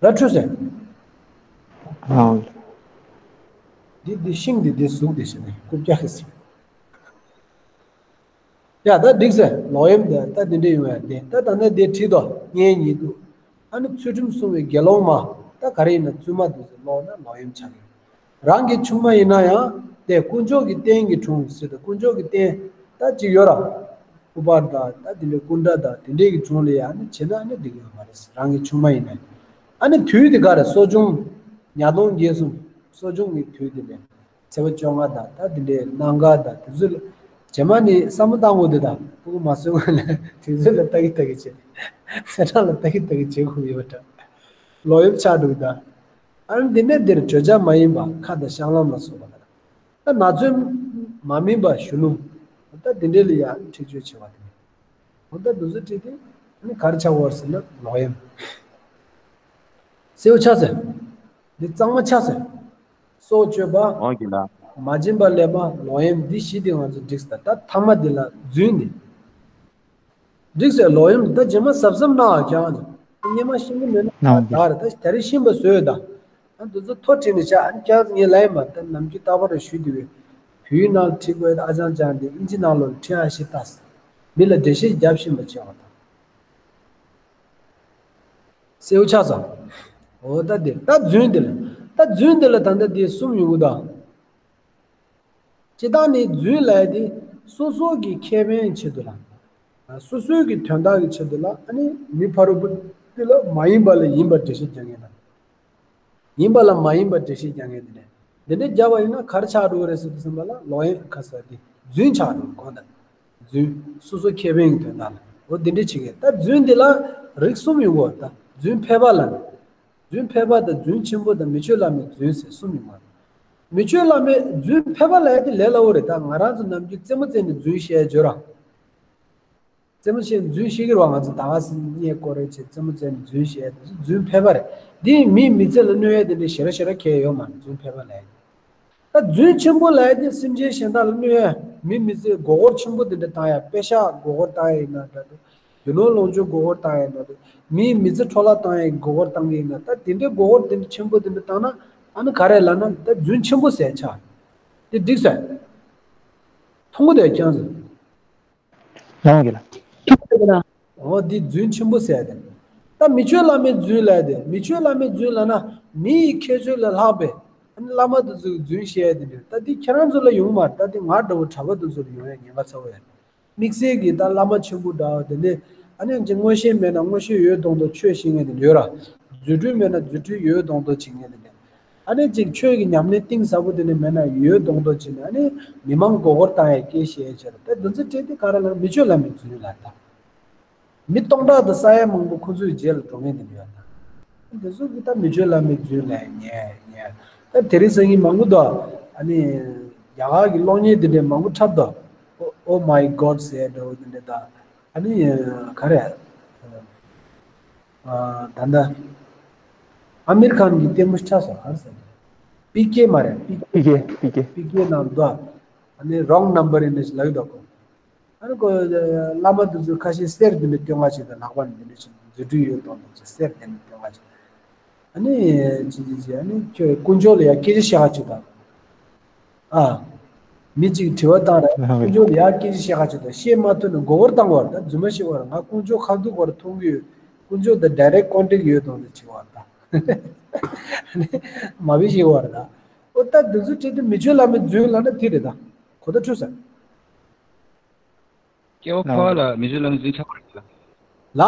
ར་འཕྲོད་ཟེར། ཨང་། འདི་འདི་ཤིང་འདི་འདི་ཟུག་འདི་ཞེས་ནས་རྐུབ་བཀྱག་གི་ཟེར། ཡ་ད་འགྲིག་ཟེར། ལོག་གཡེམ་འདི་ད་འདི་འདྲ་ཡོང་ཡ་འདི། ད་ད་ནས་འདི་ཁྲིད་དོ། ངའི་ཉིད་དུ། ཨ་ནི་ཚུལ་ཁྲིམས་སྲུང་བའི་དགེ་སློང་མ། ད་ག་རེ་ཡིན་ན་བཙུན་མ་འདི་ཚོ་ལོག་ན་ལོག་གཡེམ་ཆགས་ཡོད། རང་གི་ཆུང་མ་ཡིན་ན་ཡང་དེ་དཀོན་མཆོག་གི་རྟེན་གྱི་དྲུང་ཟེར་ཏེ། དཀོན་མཆོག་གི་རྟེན་ད་ཅིག་ཡོད་ར། ཨུ་པ་དང་ད་དེ་འདྲའི་སྐུ་འདྲ་དང་དེ་འདྲའི་གི་དྲུང་ལ་ཡང་ནི་བྱེད་ན་ནི་འགྲིག་ཡོད་མ་རེད། རང་གི་ཆུང་མ་ཡིན་ན། ཨ་ནི་དུས་དེ་ག་རེ་གསོ་སྦྱོང་ཉ་སྟོང་བརྒྱད་གསུམ་གསོ་སྦྱོང་གི་དུས་དེ་ནས་ཚེས་པ་བཅོ་ལྔ་དང་ད་དེ་འདྲའི་གནམ་གང་དང་དེ་ཚོ་ལ་རྗེས་མ་ནི་བསམ་བློ་བཏང་དགོས་དེ་དང་། སྤུ་གུ་མ་གསོས་སྔོན་ལ་དུས་ཚོད་ལ་ལྟ་གི་ལྟ་གི་བྱེད། ཚེས་གྲངས་ལ་ལྟ་གི་ལྟ་གི་བྱེད་དགོས་ཡོད་འདྲ། ལོག་གཡེམ་ཆགས་འགྲོ་གི་ད། ཨ་ནི་འདི་ནས་འདིར་བརྗོད་བྱ་མ་ཡིན་པ་ཁ་དང་བཤང་ལམ་ལ་སོགས་པ་དང་། ད་ན་ཚོད་མ་སྨིན་པ་གཞོན་ནུ། ད་འདི་འདྲའི་ལ་ཡང་འཁྲིག་སྤྱོད་བྱེད་པ་དེ། འོ་ད་འདི་ཚོ་ཁྲིད་དེ་ཨ་ནི་ག་རེ་ཆགས་ཡོད་ཟེར་ན་ལོག་གཡེམ། གསལ་པོ་ཆགས་ཟེར། འདི་གཙང་མ་ཆགས་ཟེར། སྲོག་གཅོད་པ། འོ་གི་ལ། མ་བྱིན་པ་ལེན་པ། ལོག་གཡེམ། འདི་བཞི་དེ་ང་ཚོ་འགྲིག་ཟེར། ད་ཐ་མ་འདི་ལ་རྫུན་འདི། འགྲིག་ཟེར། ལོག་གཡེམ་ད་རྗེས་མ་གཟབ་གཟབ་གནང་ཨ་ཁྱེད་རང་ཚོ། སྔོན་མ་ཤེས་ཀྱི་མེད་ན་ད་རེད། ད་ད་རེས་ཤེས་པ་བཟོས་ད། ཨ་འདི་ཚོ་ཐོ་བྲིས་ནས་བཞག་ཨ་ཁྱེད་རང་ཚོ་ངས་ལབ་ཡིན་པ། ད་ནམ་རྒྱུན་རྟག་པར་ཞུས་དུས་བོད་ཡིག་ནང་བྲིས་དགོས་ད། ཨ་ཅང་ཅང་དེ་ཨིན་ཇི་ནང་ལོགས་བྲིས་ཨ་ཤེས་ད། མི་ལ་འགྲེལ་བཤད་རྒྱབ་ཤེས་པ་བྱས་པ་དང་། གསལ་པོ་ཆགས་སོང་། འོ་ད་འདིར་ད་རྫུན་འདི་ལ། ད་རྫུན་འདི་ལ་ད་ལྟ་འདི་གསུམ་ཡོང་གི་ད། སྤྱིར་བཏང་ནི་རྫུན་ལབ་ཡ་དེ་སོ་སོ་གི་ཁེ་ཕན་ཆེད་དུ་ལ། སོ་སོའི་གི་དོན་དག་གི་ཆེད་དུ་ལ། ཨ་ནི་མི་ཕ་རོལ་པོ་དེ་ལ་མ་ཡིན་པ་ལ་ཡིན་པ་འགྲེལ་བཤད་རྒྱག་མཁན་དང་། ཡིན་པ་ལ་མ་ཡིན་པ་འགྲེལ་བཤད་རྒྱག་མཁན་དེ་ནས་འདི་འདྲ་རྒྱབ་པ་ཡིན་ན་ག་རེ་ཆགས་འགྲོ་གི་རེད་ཟེར་དུས་ཙམ་པ་ལ་ལོག་གཡེམ་ཁ་ས་དེ། རྫུན་ཆགས་འགྲོ་གོ་ད། རྫུན། སོ་སོ་ཁེ་ཕན་གྱི་དོན་དག་ལ། འོ་འདི་འདྲ་བྱེད་ཀྱི། ད་རྫུན་འདི་ལ་རིགས་གསུམ་ཡོང་གོ་ད། རྫུན་ཕལ་པ་ལ་ནི། རྫུན་ཕལ་པ་དང་རྫུན་ཆེན་པོ་དང་མི་ཆོས་བླ་མའི་རྫུན་ཟེར་གསུམ་ཡོང་གོ། མི་ཆོས་བླ་མའི་རྫུན་ཕལ་པ་ལབ་ཡ་དེ་ལས་སླ་བོ་རེད། ད་ང་རང་ཚོ་ནམ་རྒྱུན་རྩེད་མོ་རྩེ་ནས་རྫུན་བཤད་ཡ་ཡོད་ར། རྩེད་མོ་བཤད་རྫུན་བཤད་ཀྱི་རེད་བ། ང་ཚོ་ད་ག་སེ་བརྙན་སྐོར་རེ་བྱས་རྩེད་མོ་རྩེ་ནས་རྫུན་བཤད་ཡ་དེ་ཚོ་རྫུན་ཕལ་པ་རེད། འདི་མིའི་མི་ཚེ་ལ་གནོད་ཡ་དེ་འདྲ་ཞེ་དྲག་ཞེ་དྲག་གང་ཡང་ཡོད་མ་རེད། རྫུན་ཕལ་པ་ལབ་ཡ་དེ། ད་རྫུན་ཆེན་པོ་ལབ་ཡ་དེ་སེམས་ཅན་གཞན་དག་ལ་གནོད་ཡ། མིའི་མི་ཚེ་མགོ་སྐོར་ཆེན་པོ་དེ་འདྲ་བཏང་ཡ། པེ་ཤག་མགོ་སྐོར་བཏང་ཡ་ཡིན་ན་འདྲ་འདུག་རྒྱུ་ནོར་ལོངས་སྤྱོད་མགོ་སྐོར་བཏང་ཡ་ཡིན་ན་འདྲ་འདུག་མིའི་མི་ཚེ་འཕྲོ་བརླག་བཏང་ཡ་མགོ་སྐོར་བཏང་གི་ཡིན་ན། ད་དེ་འདྲའི་མགོ་སྐོར་དེ་འདྲ་ཆེན་པོ་དེ་འདྲ་བཏང་ན། ཨ་ནི་ག་རེ་ལབ་ན་ད་རྫུན་ཆེན་པོ་ཟེར་ཆགས། དེ་འགྲིག་སོང་། མཐོང་གི་འདུག་ཁྱེད་རང་ཚོ། ལགས་འོང་གི་ལགས། འོ་འདི་རྫུན་ཆེན་པོ་ཟེར་ཡ་དེ། ད་མི་ཆོས་བླ་མའི་རྫུན་ལབ་ཡ་དེ། མི་ཆོས་བླ་མའི་རྫུན་ལབ་ན་མི་ཡི་ཁྱད་ཆོས་ལས་ལྷག་པའི་ཨ་ནི་བླ་མ་དེ་ཚོའི་རྫུན་བཤད་ཡ་དེ་འདྲ། ད་འདི་ཁྱེད་རང་ཚོ་ལ་ཡོང་མ་རེད། ད་འདི་ང་འདྲ་བོ་གྲྭ་པ་དེ་ཚོ་ལ་ཡོང་ཡ་ཉེན་ཁ་ཚ་བོ་ཡོད། དམིགས་བསལ་གྱི་ད་བླ་མ་ཆེན་པོ་འདྲ་བ་དེ་འདྲ། ཨ་ནི་ཅིག་མངོན་ཤེས་མེད་ན་མངོན་ཤེས་ཡོད་མདོག་མདོག་ཆོས་བཤད་མཁན་དེ་འདྲ་ཡོད་ར། རྫུ་འཕྲུལ་མེད་ན་རྫུ་འཕྲུལ་ཡོད་མདོག་མདོག་བྱེད་མཁན་དེ་འདྲ། ཨ་ནི་ཅིག་ཆོས་ཀྱི་ཉམས་ལེན་གཏིང་ཟབ་པོ་དེ་ནི་མེད་ན་ཡོད་མདོག་མདོག་བྱས་ནས། ཨ་ནི་མི་མང་མགོ་སྐོར་བཏང་ཡའི་སྐད་བཤད་བྱས་ར། ད་འདི་ཚོ་སྤྲད་དེ་ག་རེ་ལབ་ན་མི་ཆོས་བླ་མའི་རྫུན་ལབ་ད། མི་སྟོང་ཕྲག་དང་ས་ཡ་མང་པོ་ཁོ་ཚོའི་རྗེས་ལ་འགྲོ་མཁན་དེ་འདྲ་ཡོད་ད། འདི་ཚོ་གི་ད་མི་ཆོས་བླ་མའི་རྫུན་ལབ་ཉན་ཉན། ད་དེ་རིང་སང་ཉིན་མང་པོ་འདུག་ཨ་ནི་རྒྱ་གར་གྱི་གློག་བརྙན་དེ་འདྲ་མང་པོ་འཁྲབ་འདུག Oh, oh my God ཟེར་འདྲ་བོ་དེ་འདྲ་ད། ཨ་ནི་ག་རེ། ཨ། ད་ལྟ་ཨ་མེ་རི་ཁན་གྱི་ལྟད་མོ་ཆགས་སོང་། ག་རེ་ཟེར། པི་ཀེ་མ་རེད། པི་པི་ཀེ། པི་ཀེ། པི་ཀེ་ནང་དུ་ཨ་ནི་རོང་ནམ་བར་ཡིན་ནས་ལབ་འདུག་གོ། ཨ་ནི་ཁོ་བླ་མ་དེ་ཚོ་ཁ་ཤས་གསེར་དེ་འདྲ་སྟོན་ག་བྱེད་དང་། ལག་པ་ནས་དེ་འདྲ་བྱེད། རྫུ་འཕྲུལ་ཡོད་མདོག་མདོག་བྱེད། གསེར་དེ་འདྲ་སྟོན་ག་བྱེད། ཨ་ནི་ཅི་ཅི་ཅི། ཨ་ནི་ཁྱོད་དཀོན་མཆོག་ལ་ཡ་སྐད་ཆ་བཤད་ག་བྱེད་དང་། ཨ། མི་གཅིག་དྲི་བ་བཏང་ར། ཨ་ནི་དཀོན་མཆོག་ལ་ཡ་སྐད་ཆ་བཤད་ག་བྱེད་དང་། བཤད་མ་ཐུབ་ན་མགོ་སྐོར་བཏང་བར་ད། རྫུན་མ་བཤད་བར། ང་དཀོན་མཆོག་ཁ་ཐུག་བར་མཐོང་གི་ཡོད། དཀོན་མཆོག་དང་direct contact ཡོད་མདོག་མདོག་བྱེད་བར་ད། ཨ་ནི་མ་བི་བཤད་བར་ད། ཨོ་ད་འདི་ཚོ་བྲིས་ཏེ་མི་ཆོས་བླ་མའི་རྫུན་ལབ་ན་དེ་རེད་ད། གོ་བརྡ་འཕྲོད་ས། སྐྱེ་བ་ཕལ་པ་ལ་མི་ཆོས་བླ་མའི་རྫུན་ཆགས་པ་རེད་ལ། ལ།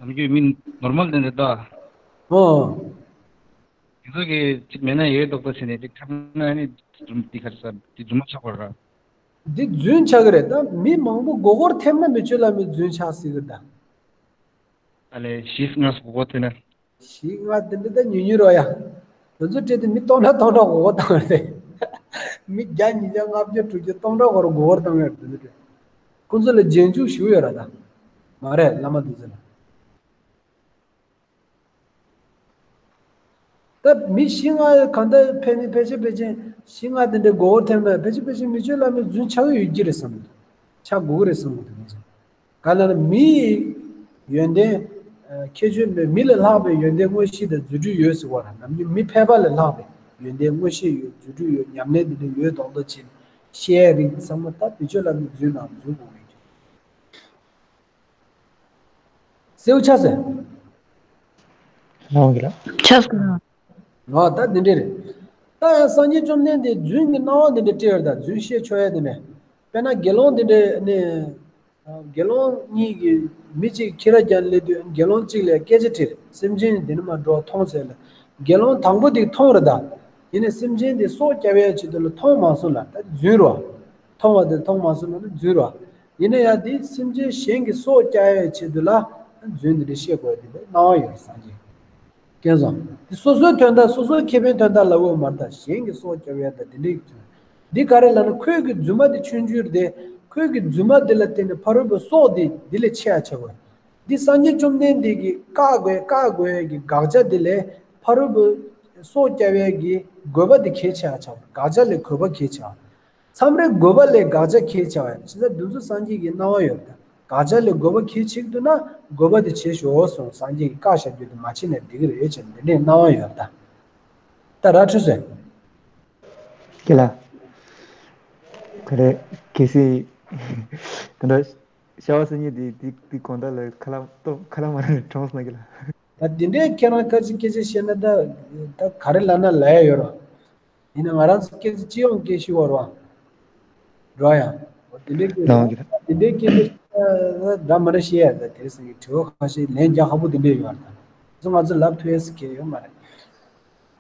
ནམ་རྒྱུན་མི་ནོར་མལ་དེ་འདྲ་ད། ཨོ། དེ་ཚོ་གི་ཅིག་མེད་ན་ཡོད་མདོག་མདོག་བྱས་ནས་ཅིག་འཁྲབ་ན་ནི་རྫུན་འདི་ག་རེ་ཟེར། འདི་རྫུན་མ་ཆགས་པ་རེད། འདི་རྫུན་ཆགས་ཀྱི་རེད་ད། མི་མང་པོ་མགོ་སྐོར་ཐེབས་ན་མི་ཆོས་བླ་མའི་རྫུན་ཆགས་སྲིད་ཀྱི་རེད་ད། ཨ་ལས་ཞིག་ང་སོ་གོ་ཐོས་ན། ཞིག་ང་དེ་འདྲ་ད་ཉུང་ཉུང་རོ་ཡ། དེ་ཚོ་སྤྲད་དེ་མི་སྟོང་ཕྲག་སྟོང་ཕྲག་མགོ་སྐོར་བཏང་བ་རེད། མི་བརྒྱ་ཉིས་བརྒྱ་ལྔ་བརྒྱ་དྲུག་བརྒྱ་སྟོང་ཕྲག་སྐོར་མགོ་སྐོར་བཏང་བ་རེད་དེ་ཚོ་སྤྲད། ཁོང་ཚོ་ལ་རྗེས་འཇུག་ཞུ་ཡོད་ར་ད། མ་རེད་བླ་མ་དེ་ཚོ་ལ། ད་མི་ཞིག་ང་གང་ལྟར་ཕལ་ནི་ཕལ་ཆེར་ཕལ་ཆེར་ཞིག་ང་དེ་འདྲའི་མགོ་སྐོར་ཐེབས་ན་ཕལ་ཆེར་ཕལ་ཆེར་མི་ཆོས་བླ་མའི་རྫུན་ཆགས་ཀྱི་ཡོད་ཀྱི་རེད་བསམ་གྱི་འདུག་ཆགས་དགོས་ཀྱི་རེད་བསམ་གྱི་འདུག་ངས་ཀྱང་། ག་ལ་ན་མིའི་ཡོན་ཏན། ཁྱད་ཆོས་མེད། མི་ལས་ལྷག་པའི་ཡོན་ཏན་མངོན་ཤེས་དང་རྫུ་འཕྲུལ་ཡོད་ཟེར་བ་ར། ནམ་རྒྱུན་མི་ཕལ་པ་ལས་ལྷག་པའི་ཡོན་ཏན་མངོན་ཤེས་ཡོད། རྫུ་འཕྲུལ་ཡོད། ཉམས་ལེན་འདི་འདྲ་ཡོད་མདོག་མདོག་བྱས་ནས་བཤད་ཡ་རིགས་ཚང་མ་ད་མི་ཆོས་བླ་མའི་རྫུན་ནང་འཛུལ་དགོས་ཀྱི་རེད། གསལ་པོ་ཆགས་སོང་། ལགས་འོང་གི་ལགས། ཆགས་སོང་། ཨ་ད་འདི་འདྲ་རེད། ད་ཡང་སངས་རྒྱས་བཅོམ་ལྡན་འདས་རྫུན་གྱི་སྣང་བ་འདི་འདྲ་སྤྲད་ཡོད་ད། རྫུན་བཤད་ཆོག་ཡ་འདི་འདྲ། དཔེར་ན་དགེ་སློང་འདི་འདྲ་ནི། དགེ་སློང་གཉིས་ཀྱིས་མི་གཅིག་ཁྱི་ར་རྒྱག་སླེབས་དུས་དགེ་སློང་གཅིག་ལ་སྐད་ཆ་དྲིས། སེམས་ཅན་འདི་ནི་མ་འགྲོ་མཐོང་ཟེར་ལ། དགེ་སློང་དང་པོ་དེ་མཐོང་རེད་ད། ཡིན་ནའི་སེམས་ཅན་དེ་སྲོག་སྐྱབས་ཡ་ཆེད་དུ་ལ་མཐོང་མ་སོང་ལ་ད་རྫུན་རོ། མཐོང་བ་དེ་མཐོང་མ་སོང་ལ་ནི་རྫུན་རོ། ཡིན་ན་ཡང་དེ་སེམས་ཅན་གཞན་གྱི་སྲོག་སྐྱབས་ཡའི་ཆེད་དུ་ལ་རྫུན་འདི་འདྲ་བཤད་དགོས་དེ་འདྲ་སྣང་བ་ཡོད་སངས་རྒྱས། མཁྱེན་སོང་། དེ་སོ་སོའི་དོན་དག་སོ་སོའི་ཁེ་ཕན་དོན་དག་ལ་འོས་མ་རེད་ད། གཞན་གྱི་སྲོག་སྐྱབས་ཡ་ད་དེ་འདྲའི་རྫུན། འདི་ག་རེ་ལབ་ན་ཁོས་ཀྱི་རྫུན་མ་དེ་ཆུང་ཆུང་རེད་དེ། ཁོས་ཀྱི་རྫུན་མ་དེ་ལ་བརྟེན་ནས་ཕ་རོལ་པོའི་སྲོག་དེ་འདི་ལས་ཆེ་ཡ་ཆགས་དགོས། འདི་སངས་རྒྱས་བཅོམ་ལྡན་འདས་ཀྱིས་བཀག་དགོས་བཀག་དགོས་ཡ་གི་དགག་བྱ་དེ་ལས་ཕ་རོལ་པོའི་སྲོག་སྐྱབས་ཡ་གི་དགོས་པ་དེ་གལ་ཆེ་ཡ་ཆགས་དགོས། དགག་བྱ་ལས་དགོས་པ་གལ་ཆེ་བ། མཚམས་རེ་དགོས་པ་ལས་དགག་བྱ་གལ་ཆེ་བ་ཡིན། བྱས་ཙང་འདི་ཚོ་སངས་རྒྱས་ཀྱི་སྣང་བ་ཡོད་རེད་ད། དགག་བྱ་ལས་དགོས་པ་གལ་ཆེ་གི་འདུག་ན་དགོས་པ་དེ་བྱེད་ཤོག་གསུངས། སངས་རྒྱས་ཀྱིས་བཀག་བཞག་རྒྱུ་དེ་མ་བྱེད་ན་འགྲིག་གི་རེད་ཅེས་འདི་འདྲའི་སྣང་བ་ཡོད་རེད་ད། ད་ར་འཕྲོད་སོང་། ཀྱེ་ལ། ག་རེ། གལ་སྲིད་དེ་འདྲ་ཤ་བ་སེ་ཉིད་དེ་དེ་དེ་གོང་ད་ལ་ཁ་ལག་ཏོ་ཁ་ལག་མ་རེད་གྲོངས་སོང་ཀྱེ་ལ། ད་དེ་འདྲའི་ཁྱེད་རང་ཁ་ཅིག་སྐད་ཆ་བཤད་ན་ད་ད་ག་རེ་ལབ་ན་ལབ་ཡ་ཡོད་རོ། ཡིན་ན་ང་རང་ཚོ་སྐད་ཆ་སྤྱི་ཡོངས་སྐད་ཤེས་བར་བ། འགྲོ་ཡང་། འོ་དེ་འདྲའི་སྐད་ལའང་གི་དེ་འདྲའི་སྐད་ཆ་འདྲ་མ་འདྲ་བཤད་ཡ་ད་དེ་སེང་གི་དྲི་བ་ཁ་ཤས་ལན་རྒྱག་ཁག་པོ་དེ་འདྲ་ཡོད་རེད་ད། ང་ཚོ་ང་ཚོ་ལབ་ཐུབ་ཡས་སུ་གལ་ཡོད་མ་རེད།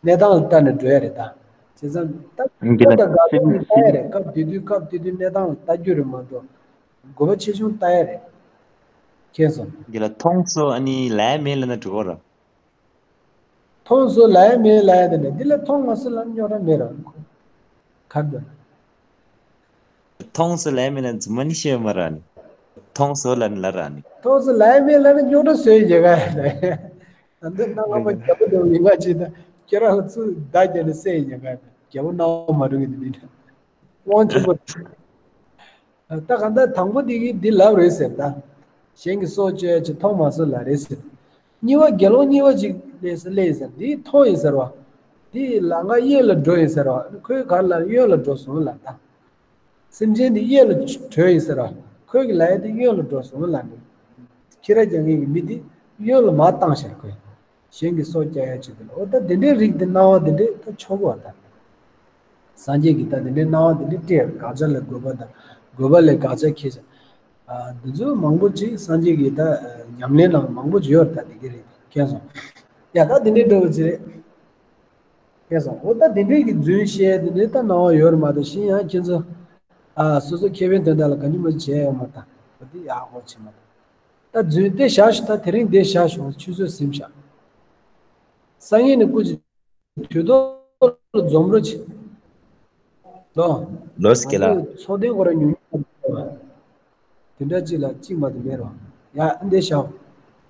གནས་སྟངས་ལ་ལྟ་ནས་འགྲོ་ཡ་རེད་ད། བྱས་ཙང་ད་འདི་ལ་སྐབས་དང་དགའ་སྟོན་གྱི་ལྟ་ཡ་རེད། སྐབས་དེ་དུས་སྐབས་དེ་དུས་གནས་སྟངས་ལ་ལྟ་རྒྱུ་རེད་མ་གཏོགས། དགོས་པ་ཆེ་ཆུང་ལྟ་ཡ་རེད། མཁྱེན་སོང་། འདི་ལ་མཐོང་སོ་ཨ་ནི་ལ་ཡ་མེད་ལ་ན་འགྲིག་གོ་ར། མཐོང་སོ་ལ་ཡ་མེད་ལ་ཡ་དེ་ནས་འདི་ལ་མཐོང་མ་སོ་ལ་རྙོག་དྲ་མེད་ར། གར་འདོན། མཐོང་སོ་ལ་ཡ་མེད་ལ་རྫུན་མ་ནི་བཤད་མ་ར་ནི། མཐོང་སོ་ལ་ནི་ལ་ར་ནི། མཐོང་སོ་ལ་ཡ་མེད་ལ་ནི་རྙོག་དྲ་བཟོས་ཡོད་ག་ཡ་ལ། ད་འདི་སྣང་བ་རྒྱལ་པོ་དང་ལིང་ག་ཅིག་དང་ཁྱེད་རང་ལ་ཚུར་བདག་རྒྱབ་ནས་བསད་ཡོད་ག་ཡ་ལ། རྒྱལ་པོ་སྣང་བ་མ་རུང་གི་འདི་འདྲ་དབང་ཆེན་པོ། ད་ག་ད་དང་པོ་འདི་གིས་འདི་ལབ་རེད་ཟེར་ད། གཞན་གྱི་སྲོག་གཅོད་ཡ་ཅིག་མཐོང་མ་སོ་ལ་རེད་ཟེར། གཉིས་པ་དགེ་སློང་གཉིས་པ་ཅིག་སླེབས་ཟེར་སླེབས་ཟེར་འདི་མཐོང་ཡིན་ཟེར་བ། འདི་ལམ་ཁ་གཡས་ལ་འགྲོ་ཡིན་ཟེར་བ། ཁོའི་ག་ལ་གཡོན་ལ་འགྲོ་སོང་ལ་ད། སེམས་ཅན་འདི་གཡས་ལ་བྲོས་ཡིན་ཟེར་བ། ཁོའི་གི་ལ་ཡ་འདི་གཡོན་ལ་འགྲོ་སོང་ལ་ནི། ཁྱི་ར་རྒྱག་མཁན་གྱི་མི་འདི་གཡོན་ལ་མར་བཏང་ཤར་ཁོས། གཞན་གྱི་སྲོག་སྐྱབས་ཡ་ཆེད་དུ་ལ། འོ་ད་དེ་འདྲའི་རིགས་དེ་སྣང་བ་དེ་འདྲས་ད་ཆོག་གོ་བ་ད། སངས་རྒྱས་ཀྱིས་ད་དེ་འདྲའི་སྣང་བ་དེ་འདྲས་སྤྲད་དགག་བྱ་ལ་དགོས་པ་དང་དགོས་པ་ལས་དགག་བྱ་ཁྱེད་ཅག་ཨ་འདི་ཚོ་མང་པོ་ཅིག་སངས་རྒྱས་ཀྱིས་ད་ཉམས་ལེན་ནང་མང་པོ་ཅིག་ཡོད་རེད། ད་དེ་ག་རེད་མཁྱེན་སོང་། ཡ་ད་དེ་འདྲའི་འདྲ་བོ་ཅིག་རེད། མཁྱེན་སོང་། འོ་ད་དེ་འདྲའི་གི་རྫུན་བཤད་དེ་འདྲའི་ད་སྣང་བ་ཡོད་རེད་མ་གཏོགས་གཞན་ཡང་ཁྱེད་ཚོ་ཨ་སོ་སོ་ཁེ་ཕན་དོན་དག་ལ་ག་ཉུ་མ་བྱས་ཡོད་མ་ད། འོ་དེ་ཡག་པོ་བྱེད་མ་ད། ད་རྫུན་དེ་བཞག་ཤོག་ད་དེ་རིང་དེ་བཞག་ཤོག་ཆུ་ཚོད་ཟིན་བཞག་སང་ཉིན་ནས་སྐུ་མཁྱེན། དུས་ཐོག་ལ་འཛོམས་རོགས་བྱེད། ལོ། ལོས་ཀྱི་ལ། ཚོགས་ཐེངས་ཁོ་ར་ཉུང་ཉུང་དེ་འདྲ་གཅིག་ལ་གཅིག་མ་གཏོགས་མེད་རོགས། ཡ་འདི་བཞག